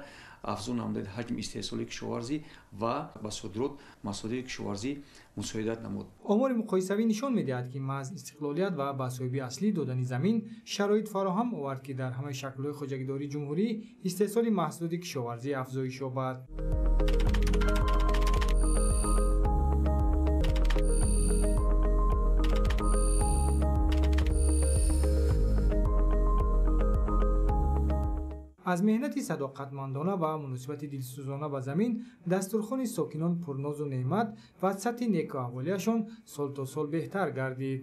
афзун намудани ҳаҷми истеҳсоли кишоварзӣ ва ба содирот маҳсулоти кишоварзӣ мусоидат намуд. Омори муқоисавӣ нишон медиҳад, ки маҳз истиқлолият ва ба соҳиби аслӣ додани замин шароит фароҳам овард, ки дар ҳамаи шаклҳои хоҷагидории ҷумҳурӣ истеҳсоли маҳсулоти кишоварзӣ афзоиш ёбад. Аз меҳнати садоқатмандона ва муносибати дилсӯзона ба замин дастурхони сокинон пурнозу неъмат ва сатҳи некуаҳволиашон сол то сол беҳтар гардид.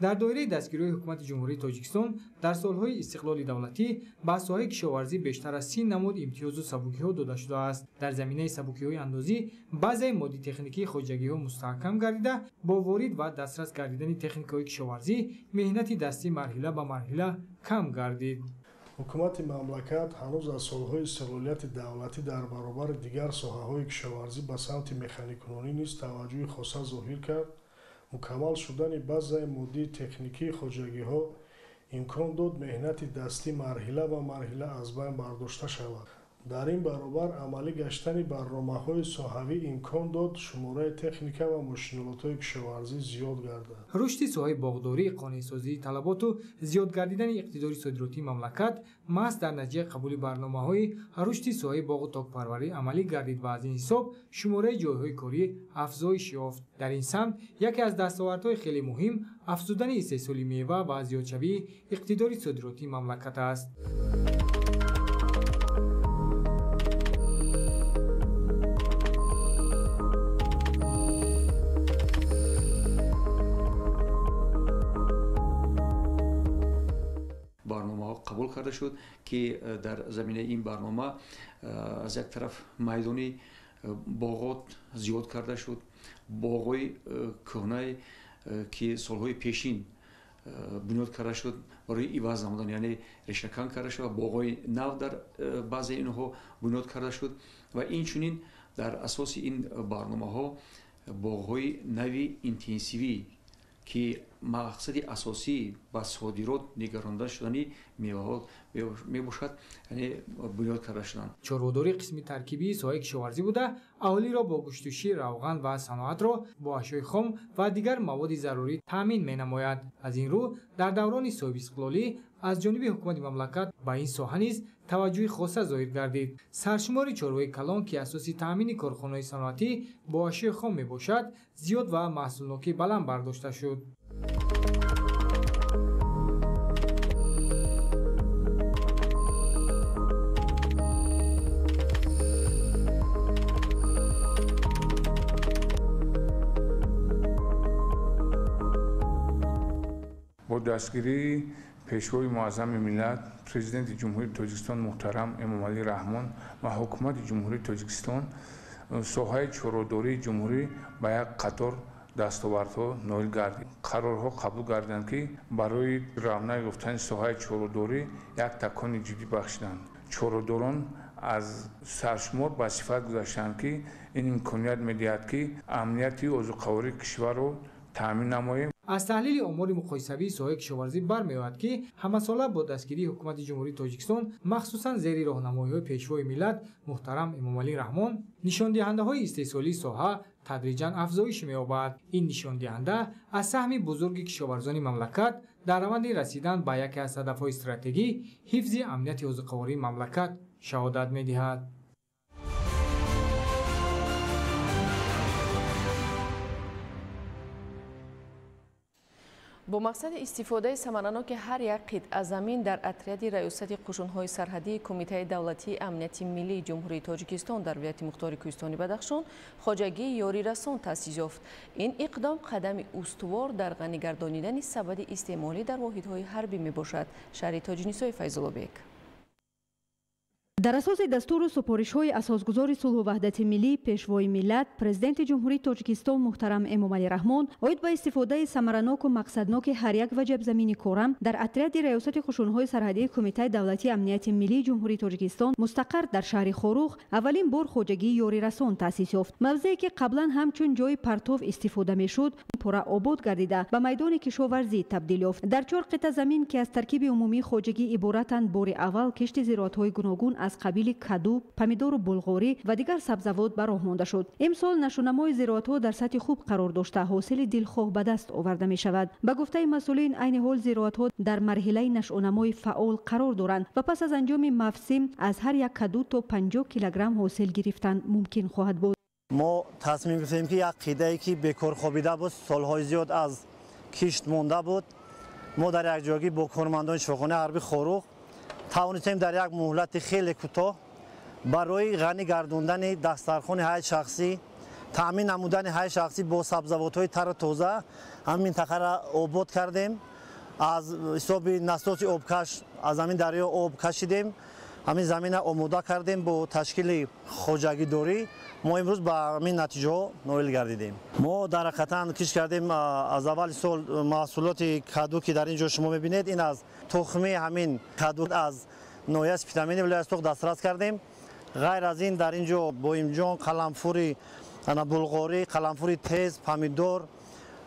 Дар доираи дастгириҳои ҳукумати Ҷумҳурии Тоҷикистон дар солҳои истиқлоли давлатӣ ба соҳаи кишоварзӣ бештар аз 30 намуд имтиёзу сабукиҳо дода шудааст. Дар заминаи сабукиҳои андозӣ баъзеи моддитехникии хоҷагиҳо мустаҳкам гардида, бо ворид ва дастрас гардидани техникаҳои кишоварзӣ меҳнати дастӣ марҳила ба марҳила кам гардид. Ҳукумати мамлакат ҳанӯз аз солҳои истиқлолияти давлатӣ дар баробари дигар соҳаҳои кишоварзӣ ба самти механикунонӣ низ таваҷҷӯҳи хоса зоҳир кард. Мукаммал шудани базаи моддии техникии хоҷагиҳо имкон дод меҳнати дастӣ марҳила ба марҳила аз байн бардошта шавад. Дар ин баробар амалӣ гаштани барномаҳои соҳавӣ имкон дод шумораи техника ва мошинолотҳои кишоварзӣ зиёд гардад. Рушди соҳаи боғдорӣ, қонеъсозии талаботу зиёд гардидани иқтидори содиротии мамлакат маҳз дар натиҷаи қабули барномаҳои рушди соҳаи боғу токпарварӣ амалӣ гардид ва аз ин ҳисоб шумораи ҷойҳои корӣ афзоиш ёфт. Дар ин самт яке аз дастовардҳои хеле муҳим афзудани истеҳсоли мева ва зиёдшавии иқтидори содиротии мамлакат аст. Қабул карда шуд, ки дар заминаи ин барнома аз як тараф майдони боғот зиёд карда шуд, боғҳои кӯҳнае ки солҳои пешин бунёд карда шуд барои иваз намудан, яъне решакан карда шуд ва боғҳои нав дар баъзеи инҳо бунёд карда шуд ва инчунин дар асоси ин барномаҳо боғҳои нави интенсивӣ ки мақсади асосӣ ба содирот нигаронда шудани меваҳо мебошад, яъне бунёд карда шуданд. Чорводорӣ қисми таркибии соҳаи кишоварзӣ буда, аҳолиро бо гӯшту шир, равған ва саноатро бо ашёи хом ва дигар маводи зарурӣ таъмин менамояд. Аз ин рӯ дар даврони соҳибистиқлолӣ аз ҷониби ҳукумати мамлакат ба ин соҳа низ таваҷҷӯҳи хоса зоҳир гардид. Саршумори чорвои калон, ки асоси таъмини корхонаҳои саноатӣ бо ашёи хом мебошад, зиёд ва маҳсулнокӣ баланд бардошта шуд. Бо дастгирии Пешвои Муаззами миллат, Президенти Ҷумҳурии Тоҷикистон муҳтарам Эмомалӣ Раҳмон ва Ҳукумати Ҷумҳурии Тоҷикистон соҳаи чорводории ҷумҳурӣ ба як қатор дастовардҳо ноил гардид. Қарорҳо қабул гардиданд, ки барои равнақ ёфтани соҳаи чорводорӣ як такони ҷиддӣ бахшиданд. Чорводорон аз саршумор ба сифат гузаштанд, ки ин имконият медиҳад, ки амнияти озуқавории кишварро таъмин намоем. Аз таҳлили омори муқоисавии соҳаи кишоварзӣ бармеояд, ки ҳамасола бо дастгирии Ҳукумати Ҷумҳурии Тоҷикистон, махсусан зери роҳнамоиҳои Пешвои миллат муҳтарам Эмомалӣ Раҳмон, нишондиҳандаҳои истеҳсолии соҳа тадриҷан афзоиш меёбад. Ин нишондиҳанда аз саҳми бузурги кишоварзони мамлакат дар раванди расидан ба яке аз ҳадафҳои стратегӣ, ҳифзи амнияти озуқавории мамлакат, шаҳодат медиҳад. Бо мақсади истифодаи самараноки ҳар як қитъа замин дар отряди Раёсати қушунҳои сарҳадии Кумитаи давлатии амнияти миллии Ҷумҳурии Тоҷикистон дар вилояти мухтори Кӯҳистони Бадахшон хоҷагии ёрирасон таъсис ёфт. Ин иқдом қадами устувор дар ғанигардонидани сабади истеъмолӣ дар воҳидҳои ҳарбӣ мебошад. Шаҳри Тоҷинисои Файзуллобек. Дар асоси дастуру супоришҳои асосгузори сулҳу ваҳдати миллӣ, Пешвои миллат, Президенти Ҷумҳурии Тоҷикистон муҳтарам Эмомалӣ Раҳмон оид ба истифодаи самараноку мақсадноки ҳар як ваҷаб замини корам дар отряди Раёсати қушунҳои сарҳадии Кумитаи давлатии амнияти миллии Ҷумҳурии Тоҷикистон мустақар дар шаҳри Хоруғ аввалин бор хоҷагии ёрирасон таъсис ёфт. Мавзее ки қаблан ҳамчун ҷои партов истифода мешуд, пурра обод гардида, ба майдони кишоварзӣ табдил ёфт. Дар чор қитъа замин, ки аз таркиби умумии хоҷагӣ иборатанд, бори аввал кишти зироатҳои гуногун аз қабили каду, помидору булғорӣ ва дигар сабзавот ба роҳ монда шуд. Имсол нашунамои зироатҳо дар сатҳи хуб қарор дошта, ҳосили дилхоҳ ба даст оварда мешавад. Ба гуфтаи масъулин, айни ҳол зироатҳо дар марҳилаи нашъунамои фаъол қарор доранд ва пас аз анҷоми мавсим аз ҳар як каду то 50 килограмм ҳосил гирифтан мумкин хоҳад буд. Мо тасмим гирифтем, ки як қитъае, ки бекор хобида буд, солҳои зиёд аз кишт монда буд, мо дар якҷоягӣ бо кормандони шифохонаи ҳарби Хоруғ тавонистем дар як муҳлати хеле кӯтоҳ барои ғанӣ гардондани дастархони ҳайати шахсӣ, таъмин намудани ҳайати шахсӣ бо сабзавотҳои тару тоза ҳамин минтақаро обод кардем. Аз ҳисоби насоси обкаш аз ҳамин дарё об кашидем, ҳамин замина омода кардем. Бо ташкили хоҷагидорӣ мо имрӯз ба ҳамин натиҷаҳо ноил гардидем. Мо дар ҳақиқатан кишт кардем аз аввали сол маҳсулоти каду, ки дар ин ҷо шумо мебинед. Ин аз тухми ҳамин каду аз ноҳияи Спитамени вилояти Суғд дастрас кардем. Ғайр аз ин, дар ин ҷо боимҷон, қаламфури булғорӣ, қаламфури тез, помидор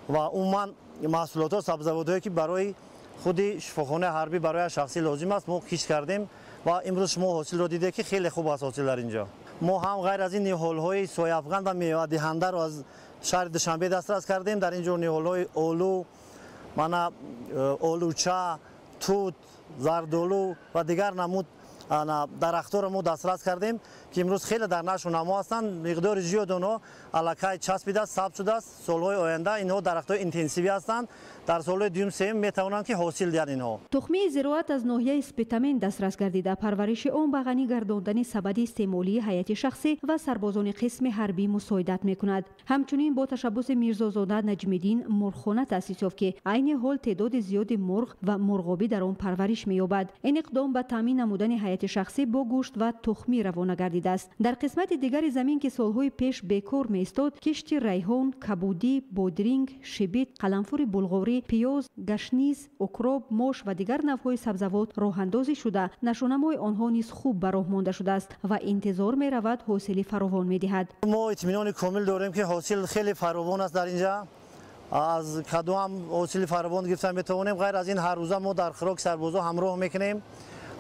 ва умуман маҳсулотҳо, сабзавотҳое, ки барои худи шифохонаи ҳарбӣ, барои шахсӣ лозим аст, мо кишт кардем ва имрӯз шумо ҳосилро дидед, ки хеле хуб аст ҳосил дар ин ҷо. Мо ҳам ғайр аз ин ниҳолҳои сояафган ва мевадиҳандаро аз шаҳри Душанбе дастрас кардем. Дар ин ҷо ниҳолҳои олу, мана олуча, тут, зардолу ва дигар намуд дарахтҳоро мо дастрас кардем, ки имрӯз хеле дар нашу намо ҳастанд. Миқдори зиёд онҳо аллакай часпидааст, сабз шудааст. Солҳои оянда инҳо дарахтҳои интенсивӣ ҳастанд, дар солҳои дуюм, сеюм метавонанд, ки ҳосил диҳанд инҳо. Тухмии зироат аз ноҳияи Спитамен дастрас гардида, парвариши он ба ғанӣ гардондани сабади истеъмолии ҳайати шахсӣ ва сарбозони қисми ҳарбӣ мусоидат мекунад. Ҳамчунин бо ташаббуси Мирзозода Наҷмиддин мурғхона таъсис ёфт, ки айни ҳол теъдоди зиёди мурғ ва мурғобӣ дар он парвариш меёбад. Ин иқдом ба таъмин намудани ҳайати шахсӣ бо гӯшт ва тухмӣ равона гардидааст. Дар қисмати дигари замин, ки солҳои пеш бекор меистод, кишти райҳон, кабудӣ, бодринг, шибит, қаламфури булғорӣ, пиёз, гашниз, укроп, мош ва дигар навъҳои сабзавот роҳандозӣ шуда, нашъунамои онҳо низ хуб ба роҳ монда шудааст ва интизор меравад, ҳосили фаровон медиҳад. Мо итминони комил дорем, ки ҳосил хеле фаровон аст. Дар инҷа аз каду ҳам ҳосили фаровон гирифта метавонем. Ғайр аз ин, ҳаррӯза мо дар хӯроки сарбозо ҳамроҳ мекунем.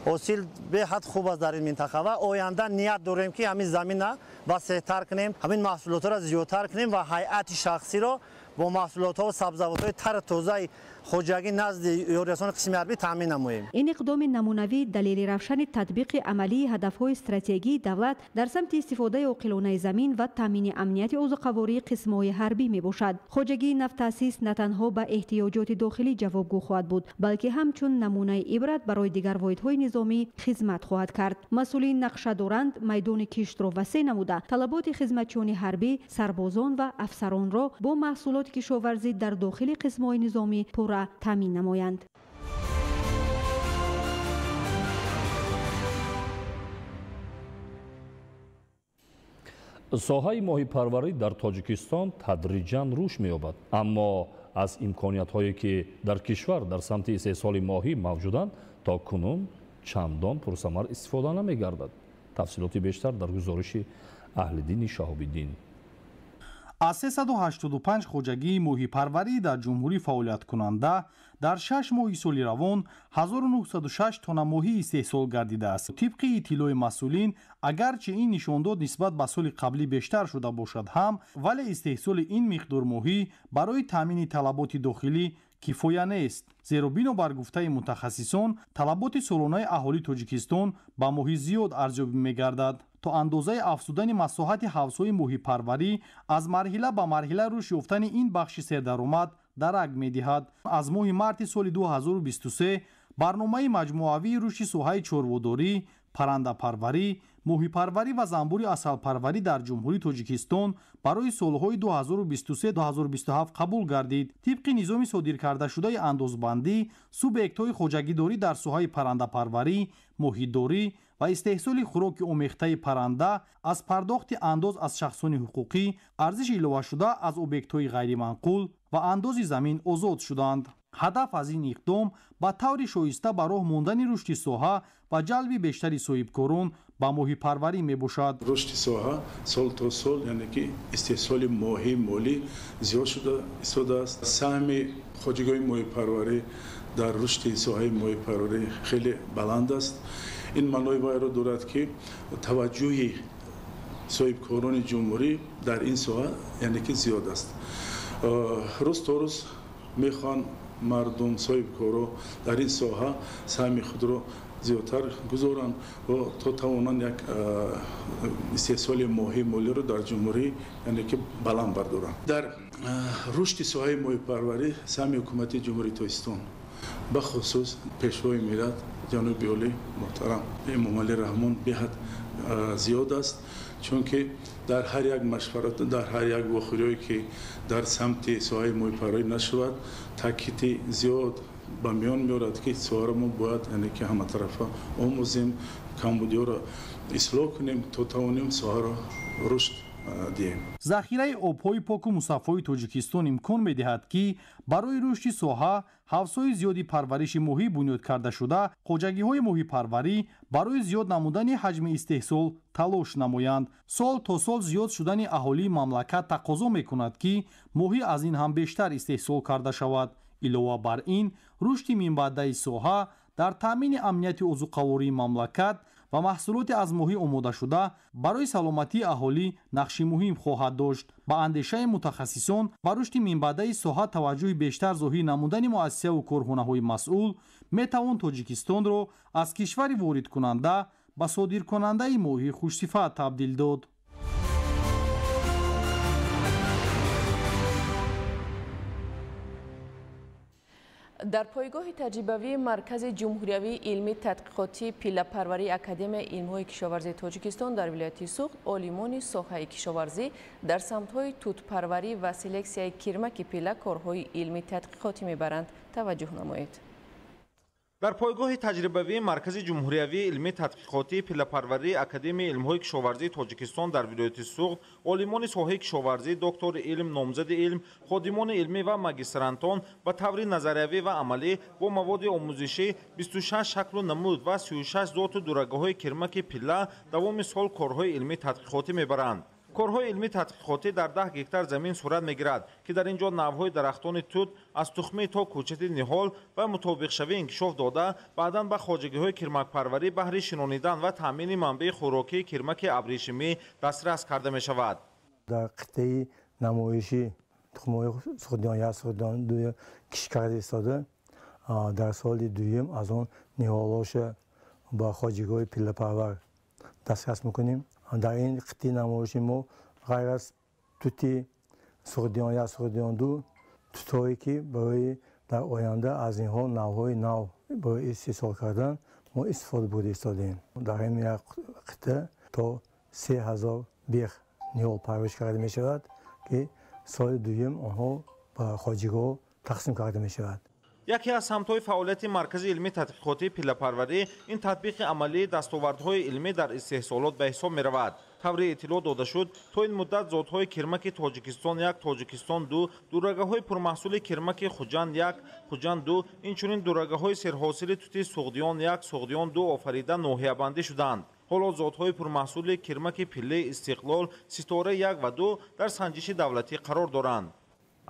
Ҳосил беҳад хуб аст дар ин минтақа ва оянда ният дорем, ки ҳамин замина васеътар кунем, ҳамин маҳсулотҳоро зиёдтар кунем ва ҳайати шахсиро бо маҳсулотҳо ва сабзавотҳои тару тозаи хоҷагӣ назди ёрирасони қисми ҳарбӣ таъмин намоем. Ин иқдоми намунавӣ далели равшани татбиқи амалии ҳадафҳои стратегии давлат дар самти истифодаи оқилонаи замин ва таъмини амнияти озуқавории қисмҳои ҳарбӣ мебошад. Хоҷагии навтаъсис на танҳо ба эҳтиёҷоти дохилӣ ҷавобгӯ хоҳад буд, балки ҳамчун намунаи ибрат барои дигар воҳидҳои низомӣ хизмат хоҳад кард. Масъулин нақша доранд, майдони киштро васеъ намуда, талаботи хизматчиёни ҳарбӣ, сарбозон ва афсаронро бо маҳсулоти маҳсулоти кишоварзӣ дар дохили қисмҳои низомӣ пурра таъмин намоянд. Соҳаи моҳипарварӣ дар Тоҷикистон тадриҷан рушд меёбад, аммо аз имкониятҳое ки дар кишвар дар самти истеҳсоли моҳӣ мавҷуданд, то кунун чандон пурсамар истифода намегардад. Тафсилоти бештар дар гузориши Аҳлиддини Шаҳобиддин. Аз 385 хоҷагии моҳипарварӣ дар ҷумҳурӣ фаъолияткунанда дар 6 моҳи соли равон 1906 тонна моҳӣ истеҳсол гардидааст. Тибқи иттилои масъулин, агарчи ин нишондод нисбат ба соли қаблӣ бештар шуда бошад ҳам, вале истеҳсоли ин миқдор моҳӣ барои таъмини талаботи дохилӣ кифоя нест. Зеро бинобар гуфтаи мутахассисон, талаботи солонаи аҳолии Тоҷикистон ба моҳӣ зиёд арзёбӣ мегардад. То андозаи афзудани масоҳати ҳавзҳои моҳипарварӣ аз марҳила ба марҳила рушд ёфтани ин бахши сердаромад дарак медиҳад. Аз моҳи марти соли 2023 барномаи маҷмӯавии рушди соҳаи чорводорӣ, паррандапарварӣ, моҳипарварӣ ва занбури асалпарварӣ дар Ҷумҳурии Тоҷикистон барои солҳои 2023-2027 қабул гардид. Тибқи низоми содиркардашудаи андозбандӣ, субъектҳои хоҷагидорӣ дар соҳаи паррандапарварӣ, моҳидорӣ ва истеҳсоли хӯроки омехтаи парранда аз пардохти андоз аз шахсони ҳуқуқӣ, арзиши иловашуда аз объектҳои ғайриманқул ва андози замин озод шуданд. Ҳадаф аз ин иқдом ба таври шоиста ба роҳ мондани рушди соҳа ва ҷалби бештари соҳибкорон ба моҳипарварӣ мебошад. Рушди соҳа сол то сол, яъне ки истеҳсоли моҳии молӣ зиёд шуда истодааст. Саҳми хоҷагиҳои моҳипарварӣ дар рушди соҳаи моҳипарварӣ хеле баланд аст. Ин маънои вайро дорад, ки таваҷҷӯҳи соҳибкорони ҷумҳурӣ дар ин соҳа яъне ки зиёд аст. Рӯз то рӯз мехоҳанд мардум, соҳибкоро дар ин соҳа саҳми худро зиёдтар гузоранд ва то тавонанд як истеҳсоли моҳии молиро дар ҷумҳурӣ яъне ки баланд бардоранд. Дар рушди соҳаи моҳипарварӣ саҳми ҳукумати Ҷумҳурии Тоҷикистон, бахусус Пешвои миллат ҷаноби олӣ муҳтарам Эмомалӣ Раҳмон беҳад зиёд аст, чунки дар ҳар як машварат, дар ҳар як вохӯриҳое ки дар самти соҳаи моҳипарварӣ нашавад, таъкиди зиёд ба миён меорад, ки соҳаро мо бояд яъне ки ҳаматарафа омӯзем, камбудиҳоро ислоҳ кунем, то тавонем соҳаро рушд диҳем. Захираи обҳои поку мусаффои Тоҷикистон имкон медиҳад, ки барои рушди соҳа ҳавзҳои зиёди парвариши моҳӣ бунёд карда шуда, хоҷагиҳои моҳипарварӣ барои зиёд намудани ҳаҷми истеҳсол талош намоянд. Сол то сол зиёд шудани аҳолии мамлакат тақозо мекунад, ки моҳӣ аз ин ҳам бештар истеҳсол карда шавад. Илова бар ин, рушди минбаъдаи соҳа дар таъмини амнияти озуқавории мамлакат ва маҳсулоти аз моҳӣ омодашуда барои саломатии аҳолӣ нақши муҳим хоҳад дошт. Ба андешаи мутахассисон, ба рушди минбаъдаи соҳа таваҷҷӯҳи бештар зоҳир намудани муассисаву корхонаҳои масъул метавон Тоҷикистонро аз кишвари воридкунанда ба содиркунандаи моҳии хушсифат табдил дод. Дар пойгоҳи таҷрибавии Маркази ҷумҳуриявии илмии тадқиқотии пиллапарварии Академияи илмҳои кишоварзии Тоҷикистон дар вилояти Суғд олимони соҳаи кишоварзӣ дар самтҳои тутпарварӣ ва селексияи кирмаки пилла корҳои илмии тадқиқотӣ мебаранд. Таваҷҷӯҳ намоед. Дар пойгоҳи таҷрибавии Маркази ҷумҳуриявии илмии тадқиқотии пиллапарварии Академияи илмҳои кишоварзии Тоҷикистон дар вилояти Суғд олимони соҳаи кишоварзӣ, доктори илм, номзади илм, ходимони илмӣ ва магистрантон ба таври назариявӣ ва амалӣ бо маводи омӯзишӣ 26 шаклу намуд ва 36 зоту дурагаҳои кирмаки пилла давоми сол корҳои илмии тадқиқотӣ мебаранд. Корҳои илмии тадқиқотӣ дар 10 гектар замин сурат мегирад, ки дар ин ҷо навъҳои дарахтони тут аз тухмӣ то кӯчати ниҳол ва мутобиқшавӣ инкишоф дода, баъдан ба хоҷагиҳои кирмакпарварӣ баҳри шинонидан ва таъмини манбаи хӯрокии кирмаки абрешимӣ дастрас карда мешавад. Дар қитъаи намоиши тухмҳои суғдиён 1, суғдиён 2 кишт карда истода, дар соли дуюм аз он ниҳолҳоша ба хоҷагиҳои пиллапарвар дастрас мекунем. Дар ин қитъаи намоиши мо ғайр аз тути суғдиён 1, суғдиён 2, тутҳое ки барои дар оянда аз инҳо навъҳои нав барои истеҳсол кардан мо истифода бурда истодаем. Дар ин як қитъа то 3000 бех ниҳол парвариш карда мешавад, ки соли дуюм онҳо ба хоҷагиҳо тақсим карда мешавад. Яке аз самтҳои фаъолияти Маркази илмии тадқиқотии пиллапарварӣ ин татбиқи амалии дастовардҳои илмӣ дар истеҳсолот ба ҳисоб меравад. Тавре иттилоъ дода шуд, то ин муддат зотҳои кирмаки Тоҷикистон 1, Тоҷикистон 2, дурагаҳои пурмаҳсули кирмаки Хуҷанд 1, Хуҷанд 2, инчунин дурагаҳои серҳосили тути Суғдиён 1, Суғдиён 2 офарида ноҳиябандӣ шуданд. Ҳоло зотҳои пурмаҳсули кирмаки пиллаи Истиқлол, Ситора 1 ва 2 дар санҷиши давлатӣ қарор доранд.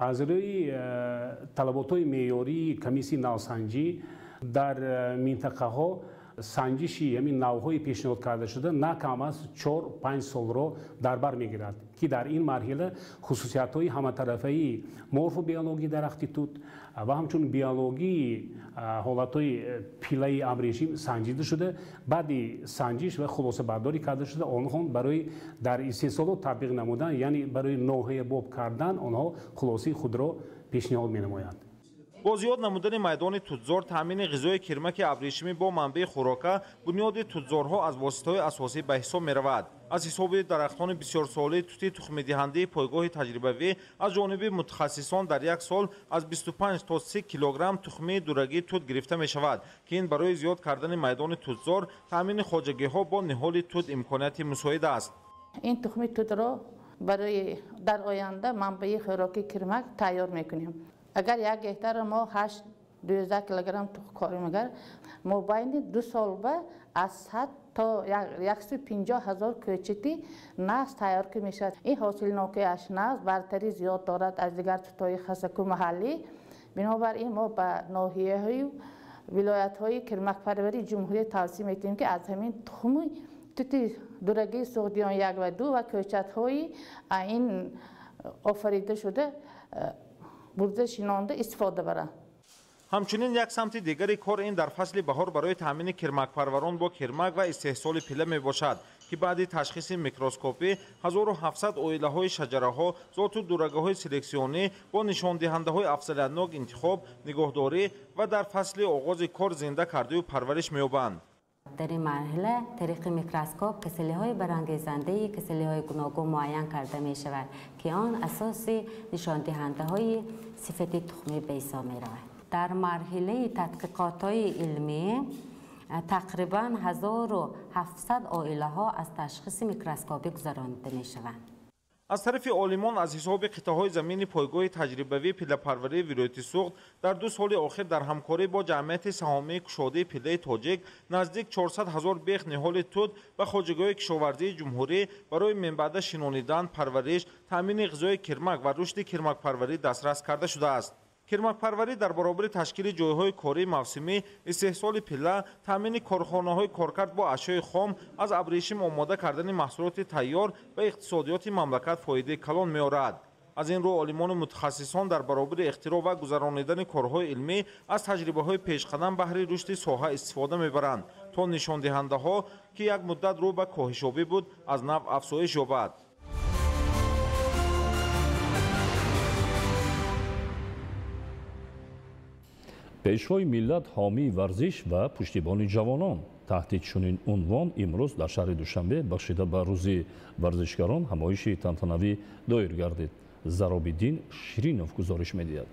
Аз рӯи талаботҳои меъёрии комиссияи навсанҷӣ дар минтақаҳо санҷиши ҳамин навҳои пешниҳод карда шуда на кам аз 4-5 солро дар бар мегирад, ки дар ин марҳила хусусиятҳои ҳаматарафаи морфобиологии дарахти тут ва ҳамчунин биологии ҳолатҳои пилаи абрешим санҷида шуда, баъди санҷиш ва хулосабардорӣ карда шуда, онҳо барои дар истеҳсолот татбиқ намудан, яъне барои ноҳиябоб кардан онҳо хулосаи худро пешниҳод менамоянд. Бо зиёд намудани майдони тутзор, таъмини ғизои кирмаки абрешимӣ бо манбаи хӯрока, бунёди тутзорҳо аз воситаҳои асосӣ ба ҳисоб меравад. Аз ҳисоби дарахтони бисёрсолаи тути тухмидиҳандаи пойгоҳи таҷрибавӣ аз ҷониби мутахассисон дар як сол аз 25 то 30 килограмм тухмии дурагии тут гирифта мешавад, ки ин барои зиёд кардани майдони тутзор, таъмини хоҷагиҳо бо ниҳоли тут имконияти мусоид аст. Ин тухми тутро барои дар оянда манбаи хӯроки кирмак тайёр мекунем. Агар як гектар мо 8-12 килограмм тухм корим, агар мо байни 2 сол ба аз 100 то 150 ҳазор кӯчати нағз тайёр ки мешавад. Ин ҳосилнокиаш нағз бартарӣ зиёд дорад аз дигар тутҳои хасаку маҳаллӣ. Бинобар ин мо ба ноҳияҳою вилоятҳои кирмакпарварии ҷумҳурия тавсия медиҳем, ки аз ҳамин тухми тути дурагии Суғдиён 1 ва 2 ва кӯчатҳои ин офарида шуда бурда шинонда истифода баранд. Ҳамчунин як самти дигари кор ин дар фасли баҳор барои таъмини кирмакпарварон бо кирмак ва истеҳсоли пилла мебошад, ки баъди ташхиси микроскопӣ 1700 оилаҳои шаҷараҳо, зоту дурагаҳои селексионӣ бо нишондиҳандаҳои афзалиятнок интихоб, нигоҳдорӣ ва дар фасли оғози кор зинда кардаю парвариш меёбанд. Дар ин марҳила тариқи микроскоп касалиҳои барангезандаи касалиҳои гуногун муайян карда мешавад, ки он асоси нишондиҳандаҳои сифати тухмӣ ба ҳисоб меравад. Дар марҳилаи тадқиқотҳои илмӣ тақрибан 1700 оилаҳо аз ташхиси микроскопӣ гузаронида мешаванд. Аз тарафи олимон аз ҳисоби қитъаҳои замини пойгоҳи таҷрибавии пиллапарварии вилояти Суғд дар 2 соли охир дар ҳамкорӣ бо ҷамъияти саҳомии кушодаи пиллаи тоҷик наздик 400 ҳазор бех ниҳоли тут ба хоҷагиҳои кишоварзии ҷумҳурӣ барои минбаъда шинонидан, парвариш, таъмини ғизои кирмак ва рушди кирмакпарварӣ дастрас карда шудааст. Кирмакпарварӣ дар баробари ташкили ҷойҳои кории мавсимӣ, истеҳсоли пилла, таъмини корхонаҳои коркард бо ашёи хом, аз абрешим омода кардани маҳсулоти тайёр ба иқтисодиёти мамлакат фоидаи калон меорад. Аз ин рӯ олимону мутахассисон дар баробари ихтироъ ва гузаронидани корҳои илмӣ аз таҷрибаҳои пешқадам баҳри рушди соҳа истифода мебаранд, то нишондиҳандаҳо, ки як муддат рӯ ба коҳишёбӣ буд, аз нав афзоиш ёбад. Пешвои миллат ҳомии варзиш ва пуштибони ҷавонон. Таҳти чунин унвон имрӯз дар шаҳри Душанбе бахшида ба рӯзи варзишгарон ҳамоиши тантанавӣ доир гардид. Заробиддин Ширинов гузориш медиҳад.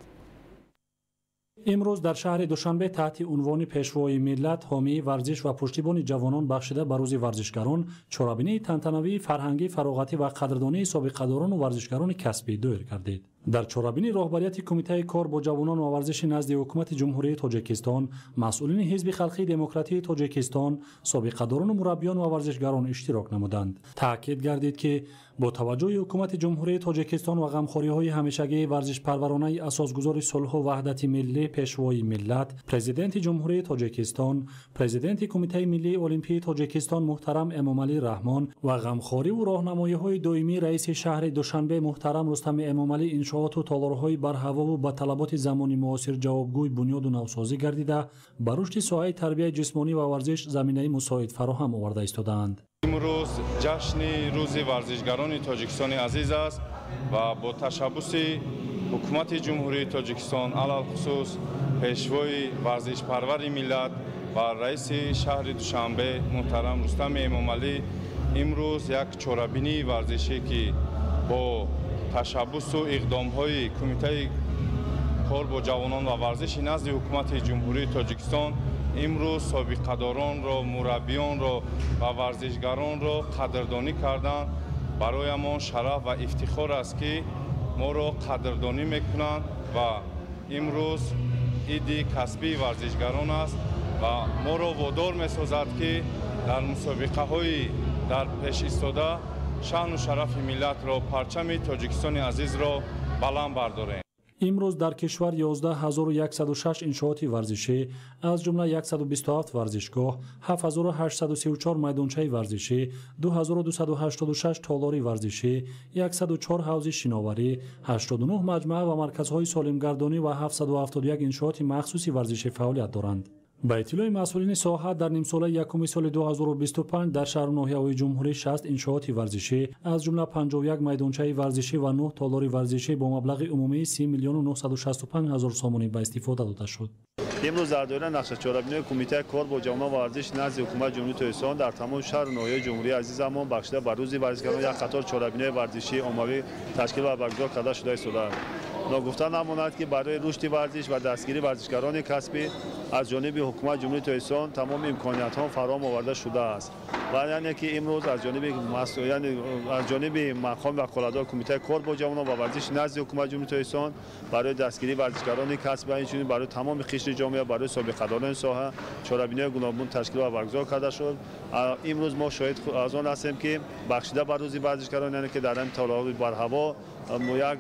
Имрӯз дар шаҳри Душанбе таҳти унвони Пешвои миллат ҳомии варзиш ва пуштибони ҷавонон бахшида ба рӯзи варзишгарон чорабинии тантанавии фарҳангӣ, фароғатӣ ва қадрдонии собиқадорону варзишгарони касбӣ доир гардид. Дар чорабинӣ роҳбарияти Кумитаи кор бо ҷавонон ва варзиши назди Ҳукумати Ҷумҳурии Тоҷикистон, масъулини Ҳизби Халқии Демократии Тоҷикистон, собиқадорону мураббиён ва варзишгарон иштирок намуданд. Таъкид гардид, ки бо таваҷҷӯҳи Ҳукумати Ҷумҳурии Тоҷикистон ва ғамхориҳои ҳамешагии варзишпарваронаи асосгузори сулҳу ваҳдати миллӣ, Пешвои миллат, Президенти Ҷумҳурии Тоҷикистон, Президенти Кумитаи миллии Олимпии Тоҷикистон муҳтарам Эмомалӣ Раҳмон ва ғамхориву роҳнамоиҳои доимии раиси шаҳри Душанбе муҳтарам Рустами Эмомалӣ иншооту толорҳои барҳавову ба талаботи замони муосир ҷавобгӯй бунёду навсозӣ гардида, ба рушди соҳаи тарбияи ҷисмонӣ ва варзиш заминаи мусоид фароҳам оварда истодаанд. Имрӯз ҷашни рӯзи варзишгарони Тоҷикистони азиз аст ва бо ташаббуси Ҳукумати Ҷумҳурии Тоҷикистон, алалхусус пешвои варзишпарвари миллат ва раиси шаҳри Душанбе муҳтарам Рустами Эмомалӣ имрӯз як чорабинии варзишӣ, ки бо ташаббусу иқдомҳои Кумитаи кор бо ҷавонон ва варзиши назди ҳукумати Ҷумҳурии Тоҷикистон имрӯз собиқадоронро, мураббиёнро ва варзишгаронро қадрдонӣ карданд. Бароямон шараф ва ифтихор аст, ки моро қадрдонӣ мекунанд ва имрӯз иди касбии варзишгарон аст ва моро водор месозад, ки дар мусобиқаҳои дар пеш истода шаъну шарафи миллатро, парчами Тоҷикистони азизро баланд бардорем. Имрӯз дар кишвар 11106 иншооти варзишӣ, аз ҷумла 127 варзишгоҳ, 7834 майдончаи варзишӣ, 2286 толори варзишӣ, 104 ҳавзи шиноварӣ, 89 маҷмаа ва марказҳои солимгардонӣ ва 771 иншооти махсуси варзишӣ фаъолият доранд. Ба иттилои масъулини соҳа, дар нимсолаи якуми соли 2025 дар шаҳру ноҳияҳои ҷумҳурӣ 60 иншооти варзишӣ, аз ҷумла 51 майдончаи варзишӣ ва 9 толори варзишӣ бо маблағи умумии 30 миллиону 965 ҳазор сомонӣ ба истифода дода шуд. Имрӯз дар доираи нақшачорабиниҳои Кумитаи кор бо ҷавонон ва варзиш назди ҳукумати Ҷумҳурии Тоҷикистон дар тамоми шаҳру ноҳияҳои ҷумҳурии азизамон бахшида ба рӯзи варзишгарон як қатор чорабиниҳои варзишии оммавӣ ташкил ва баргузор карда шуда истодааст. Ногуфта намонад, ки барои рушди варзиш ва дастгирии варзишгарони касбӣ аз ҷониби ҳукумати Ҷумҳурии Тоҷикистон тамоми имкониятҳо фароҳам оварда шудааст ва яъне ки имрӯз аз ҷониби мақоми ваколатдор Кумитаи кор бо ҷавонон ва варзиш назди ҳукумати Ҷумҳурии Тоҷикистон барои дастгирии варзишгарони касбӣ ва инчунин барои тамоми қишри ҷомеа, барои собиқадорони соҳа чорабиниҳои гуногун ташкил ва баргузор карда шуд. Имрӯз мо шоҳид аз он ҳастем, ки бахшида ба рӯзи варзишгарон, яъне ки дар ҳамин толорҳои барҳаво як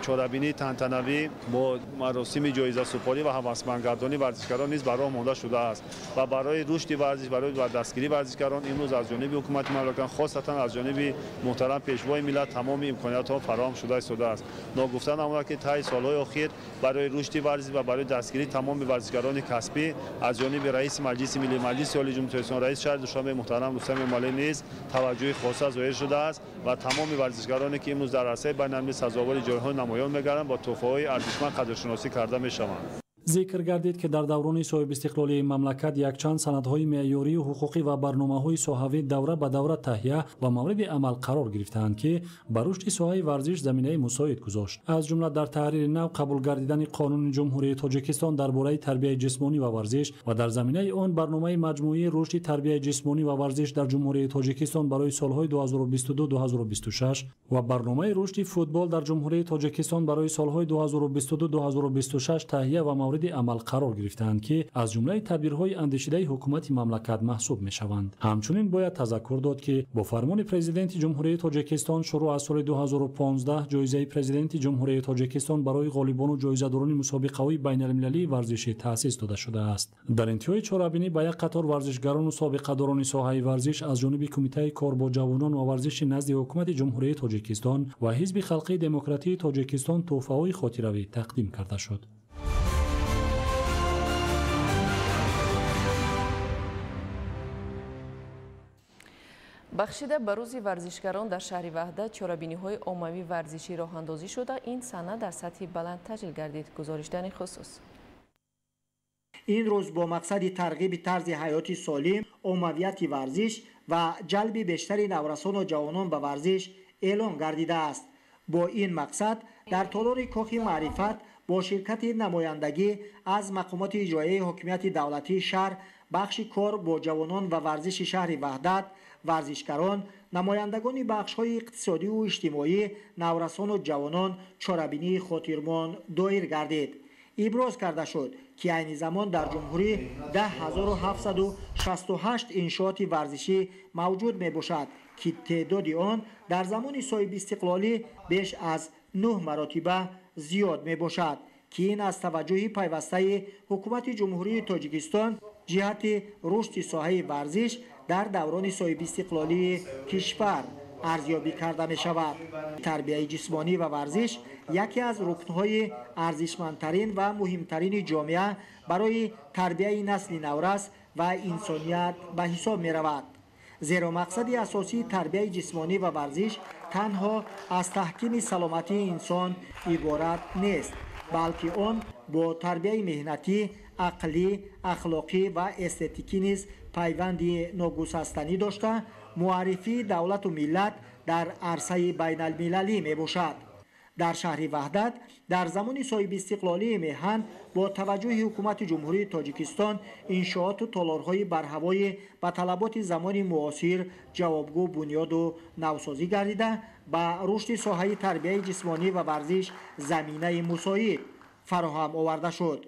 чорабинии тантанавӣ бо маросими ҷоизасупорӣ ва ҳавасмандгардонии варзишгарон низ ба роҳ монда шудааст ва барои рушди варзиш, барои дастгирии варзишгарон имрӯз аз ҷониби ҳукумати мамлакат, хосатан аз ҷониби муҳтарам Пешвои миллат тамоми имкониятҳо фароҳам шуда истодааст. Ногуфта намонад, ки таи солҳои охир барои рушди варзиш ва барои дастгирии тамоми варзишгарони касбӣ аз ҷониби раиси Маҷлиси Миллӣ, Маҷлиси Олии Ҷумҳурии Тоҷикистон, раиси шаҳри Душанбе муҳтарам Рустам Эмомалӣ низ таваҷҷӯҳи хоса зоҳир шудааст ва тамоми варзишгароне, ки имрӯз дар арсаи байналмилалӣ сазовори ҷойҳои намоён мегарданд, бо туҳфаҳои арзишманд қадршиносӣ карда мешаванд. Зикр гардид, ки дар даврони соҳибистиқлолии мамлакат якчанд санадҳои меъёрию ҳуқуқӣ ва барномаҳои соҳавӣ давра ба давра таҳия ва мавриди амал қарор гирифтаанд, ки ба рушди соҳаи варзиш заминаи мусоид гузошт. Аз ҷумла дар таҳрири нав қабул гардидани Қонуни Ҷумҳурии Тоҷикистон дар бораи тарбияи ҷисмонӣ ва варзиш ва дар заминаи он барномаи маҷмӯии рушди тарбияи ҷисмонӣ ва варзиш дар Ҷумҳурии Тоҷикистон барои солҳои 2022-2026 ва барномаи рушди футбол дар Ҷумҳурии Тоҷикистон барои солҳои 2022-2026 таҳия ва мавриди амал қарор гирифтаанд, ки аз ҷумлаи тадбирҳои андешидаи ҳукумати мамлакат маҳсуб мешаванд. Ҳамчунин бояд тазаккур дод, ки бо фармони Президенти Ҷумҳурии Тоҷикистон шурӯъ аз соли 2015 ҷоизаи Президенти Ҷумҳурии Тоҷикистон барои ғолибону ҷоизадорони мусобиқаҳои байналмилалии варзишӣ таъсис дода шудааст. Дар интиҳои чорабинӣ ба як қатор варзишгарону собиқадорони соҳаи варзиш аз ҷониби Кумитаи кор бо ҷавонон ва варзиши назди ҳукумати Ҷумҳурии Тоҷикистон ва Ҳизби халқии демократии Тоҷикистон туҳфаҳои хотиравӣ тақдим карда шуд. Бахшида ба рӯзи варзишгарон дар шаҳри Ваҳдат чорабиниҳои оммавӣ варзишӣ роҳандозӣ шуда, ин сана дар сатҳи баланд таҷлил гардид. Гузоришдани хусус. Ин рӯз бо мақсади тарғиби тарзи ҳаёти солим, оммавияти варзиш ва ҷалби бештари наврасону ҷавонон ба варзиш эълон гардидааст. Бо ин мақсад дар толори Кохи маърифат бо ширкати намояндагӣ аз мақомоти иҷроияи ҳокимияти давлатии шаҳр, бахши кор бо ҷавонон ва варзиши шаҳри Ваҳдат, варзишгарон, намояндагони бахшҳои иқтисодиву иҷтимоӣ, наврасону ҷавонон чорабинии хотирмон доир гардид. Иброз карда шуд, ки айни замон дар ҷумҳурӣ 10768 иншооти варзишӣ мавҷуд мебошад, ки теъдоди он дар замони соҳибистиқлолӣ беш аз 9 маротиба зиёд мебошад, ки ин аз таваҷҷӯҳи пайвастаи ҳукумати Ҷумҳурии Тоҷикистон ҷиҳати рушди соҳаи варзиш дар даврони соҳибистиқлолии кишвар арзёбӣ карда мешавад. Тарбияи ҷисмонӣ ва варзиш яке аз рукнҳои арзишмандтарин ва муҳимтарини ҷомеа барои тарбияи насли наврас ва инсоният ба ҳисоб меравад. Зеро мақсади асосии тарбияи ҷисмонӣ ва варзиш танҳо аз таҳкими саломатии инсон иборат нест, балки он бо тарбияи меҳнатӣ, ақлӣ, ахлоқӣ ва эстетикӣ низ пайванди ногусастанӣ дошта, муаррифии давлату миллат дар арсаи байналмилалӣ мебошад. Дар шаҳри Ваҳдат дар замони соҳибистиқлолии меҳан бо таваҷҷӯҳи ҳукумати Ҷумҳурии Тоҷикистон иншооту толорҳои барҳавои ба талаботи замони муосир ҷавобгӯ бунёду навсозӣ гардида, ба рушди соҳаи тарбияи ҷисмонӣ ва варзиш заминаи мусоид фароҳам оварда шуд.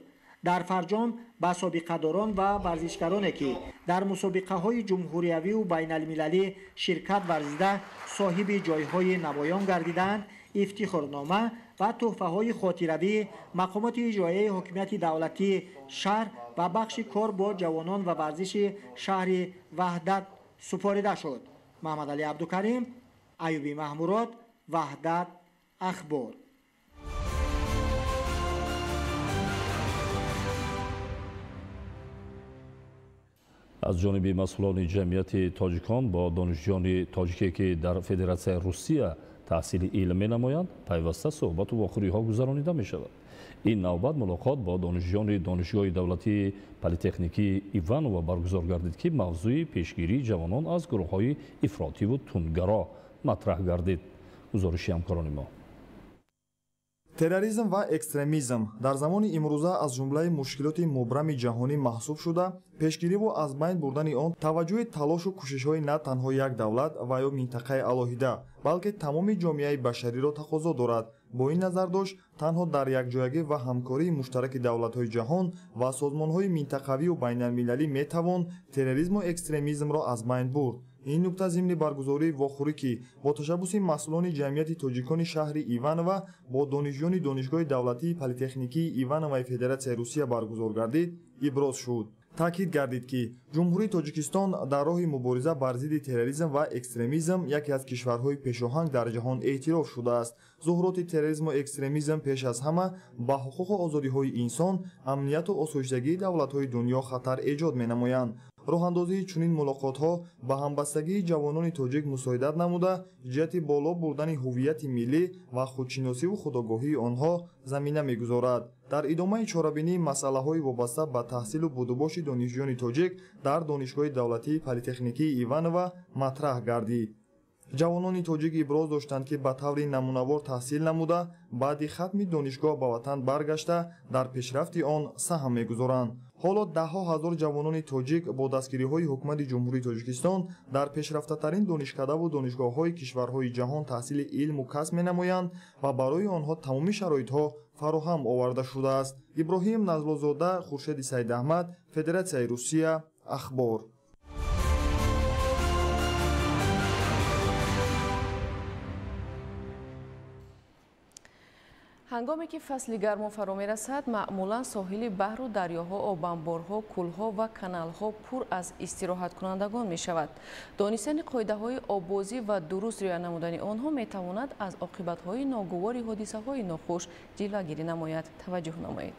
Дар фарҷом ба собиқадорон ва варзишгароне, ки дар мусобиқаҳои ҷумҳуриявию байналмилалӣ ширкат варзида соҳиби ҷойҳои намоён гардидаанд, ифтихорнома ва тӯҳфаҳои хотиравии мақомоти иҷроияи ҳокимияти давлатии шаҳр ва бахши кор бо ҷавонон ва варзиши шаҳри Ваҳдат супорида шуд. Маҳмадалӣ Абдукарим, Аюби Маҳмурод, Ваҳдат, Ахбор. Аз ҷониби масъулони ҷамъияти тоҷикон бо донишҷӯёни тоҷике, ки дар Федератсияи Русия таҳсили илм менамоянд, пайваста суҳбату вохӯриҳо гузаронида мешавад. Ин навбат мулоқот бо донишҷӯёни Донишгоҳи давлатии политехникии Иванова баргузор гардид, ки мавзӯи пешгирии ҷавонон аз гурӯҳҳои ифротиву тундгаро матраҳ гардид. Гузориши ҳамкорони мо. Терроризм ва экстремизм дар замони имрӯза аз ҷумлаи мушкилоти мубрами ҷаҳонӣ маҳсуб шуда, пешгириву аз байн бурдани он таваҷҷӯҳи талошу кӯшишҳои на танҳо як давлат ва ё минтақаи алоҳида, балки тамоми ҷомеаи башариро тақозо дорад. Бо ин назардошт танҳо дар якҷоягӣ ва ҳамкории муштараки давлатҳои ҷаҳон ва созмонҳои минтақавию байналмилалӣ метавон терроризму экстремизмро аз байн бурд. Ин нукта зимни баргузории вохӯрӣ, ки бо ташаббуси масъулони ҷамъияти тоҷикони шаҳри Иванова бо донишҷӯёни Донишгоҳи давлатии политехникии Ивановаи Федератсияи Русия баргузор гардид, иброз шуд. Таъкид гардид, ки Ҷумҳурии Тоҷикистон дар роҳи мубориза бар зидди терроризм ва экстремизм яке аз кишварҳои пешоҳанг дар ҷаҳон эътироф шудааст. Зуҳуроти терроризму экстремизм пеш аз ҳама ба ҳуқуқу озодиҳои инсон, амнияту осоиштагии давлатҳои дунё хатар эҷод менамоянд. Роҳандозии чунин мулоқотҳо ба ҳамбастагии ҷавонони тоҷик мусоидат намуда, ҷиҳати боло бурдани ҳуввияти миллӣ ва худшиносиву худогоҳии онҳо замина мегузорад. Дар идомаи чорабинӣ масъалаҳои вобаста ба таҳсилу будубоши донишҷӯёни тоҷик дар Донишгоҳи давлатии политехникии Иванова матраҳ гардид. Ҷавонони тоҷик иброз доштанд, ки ба таври намунавор таҳсил намуда, баъди хатми донишгоҳ ба ватан баргашта, дар пешрафти он саҳм мегузоранд. Ҳоло даҳҳо ҳазор ҷавонони тоҷик бо дастгириҳои ҳукумати Ҷумҳурии Тоҷикистон дар пешрафтатарин донишкадаву донишгоҳҳои кишварҳои ҷаҳон таҳсили илму касб менамоянд ва барои онҳо тамоми шароитҳо фароҳам оварда шудааст. Иброҳим Назлозода, Хуршеди Сайдаҳмад, Федератсияи Русия, Ахбор. Ҳангоме ки фасли гармо фаро мерасад, маъмулан соҳили баҳру дарёҳо, обанборҳо, кӯлҳо ва каналҳо пур аз истироҳаткунандагон мешавад. Донистани қоидаҳои оббозӣ ва дуруст риоя намудани онҳо метавонад аз оқибатҳои ногувори ҳодисаҳои нохуш ҷилвагирӣ намояд. Таваҷҷӯҳ намоед.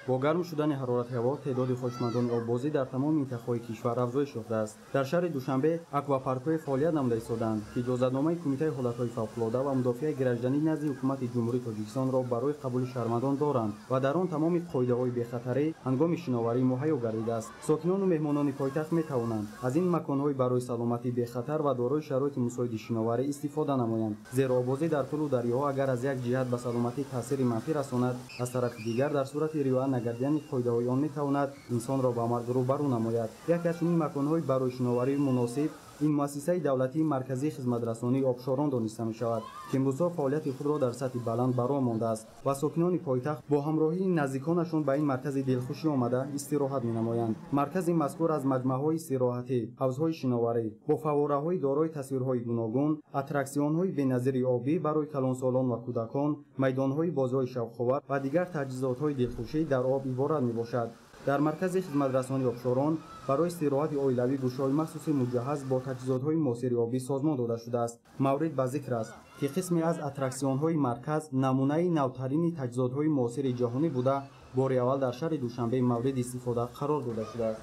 Бо гарм шудани ҳарорати ҳаво теъдоди хоҳишмандони оббозӣ дар тамоми минтақаҳои кишвар афзоиш ёфтааст. Дар шаҳри Душанбе аквапаркҳои фаъолият намуда истодаанд, ки иҷозатномаи Кумитаи ҳолатҳои фавқулода ва мудофиаи гражданӣ назди ҳукумати Ҷумҳурии Тоҷикистонро барои қабули шаҳрвандон доранд ва дар он тамоми қоидаҳои бехатарӣ ҳангоми шиноварӣ муҳайё гардидааст. Сокинону меҳмонони пойтахт метавонанд аз ин маконҳои барои саломатӣ бехатар ва дорои шароити мусоиди шиноварӣ истифода намоянд. Зеро оббозӣ дар кӯлу дарёҳо агар аз як ҷиҳат ба саломатӣ таъсири манфӣ расонад, аз тарафи дигар дар сурати риоя нагардидани қоидаҳои он метавонад инсонро ба марг рӯбарӯ намояд. Яке аз чунин маконҳои барои шиноварии муносиб ин муассисаи давлатии марказии хизматрасонии обшорон дониста мешавад, ки имрӯзҳо фаъолияти худро дар сатҳи баланд ба роҳ мондааст ва сокинони пойтахт бо ҳамроҳии наздиконашон ба ин маркази дилхушӣ омада истироҳат менамоянд. Маркази мазкур аз маҷмӯаҳои истироҳатӣ, ҳавзҳои шиноварӣ бо фаввораҳои дорои тасвирҳои гуногун, аттраксионҳои беназири обӣ барои калонсолон ва кӯдакон, майдонҳои бозиҳои шавқовар ва дигар таҷҳизотҳои дилхушӣ дар об иборат мебошад. Дар маркази хизматрасонии обшорон барои истироҳати оилавӣ гӯшаҳои махсуси муҷаҳҳаз бо таҷҳизотҳои муосири обӣ созмон дода шудааст. Маврид ба зикр аст, ки қисме аз аттраксионҳои марказ намунаи навтарини таҷҳизотҳои муосири ҷаҳонӣ буда, бори аввал дар шаҳри Душанбе мавриди истифода қарор дода шудааст.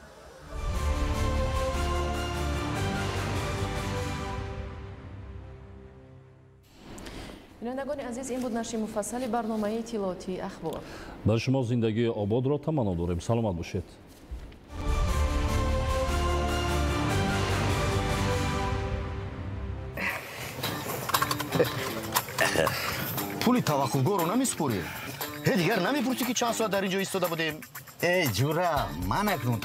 Бинандагони азиз, ин буд нашри муфассали барномаи иттилоотии Ахбор. Ба шумо зиндагии ободро таманно дорем. Саломат бошед. Пули таваққуфгоҳро намесупорӣ? Ҳе, дигар намепурсӣ, ки чанд соат дар ин ҷо истода будем? Э, ҷура, ман акнун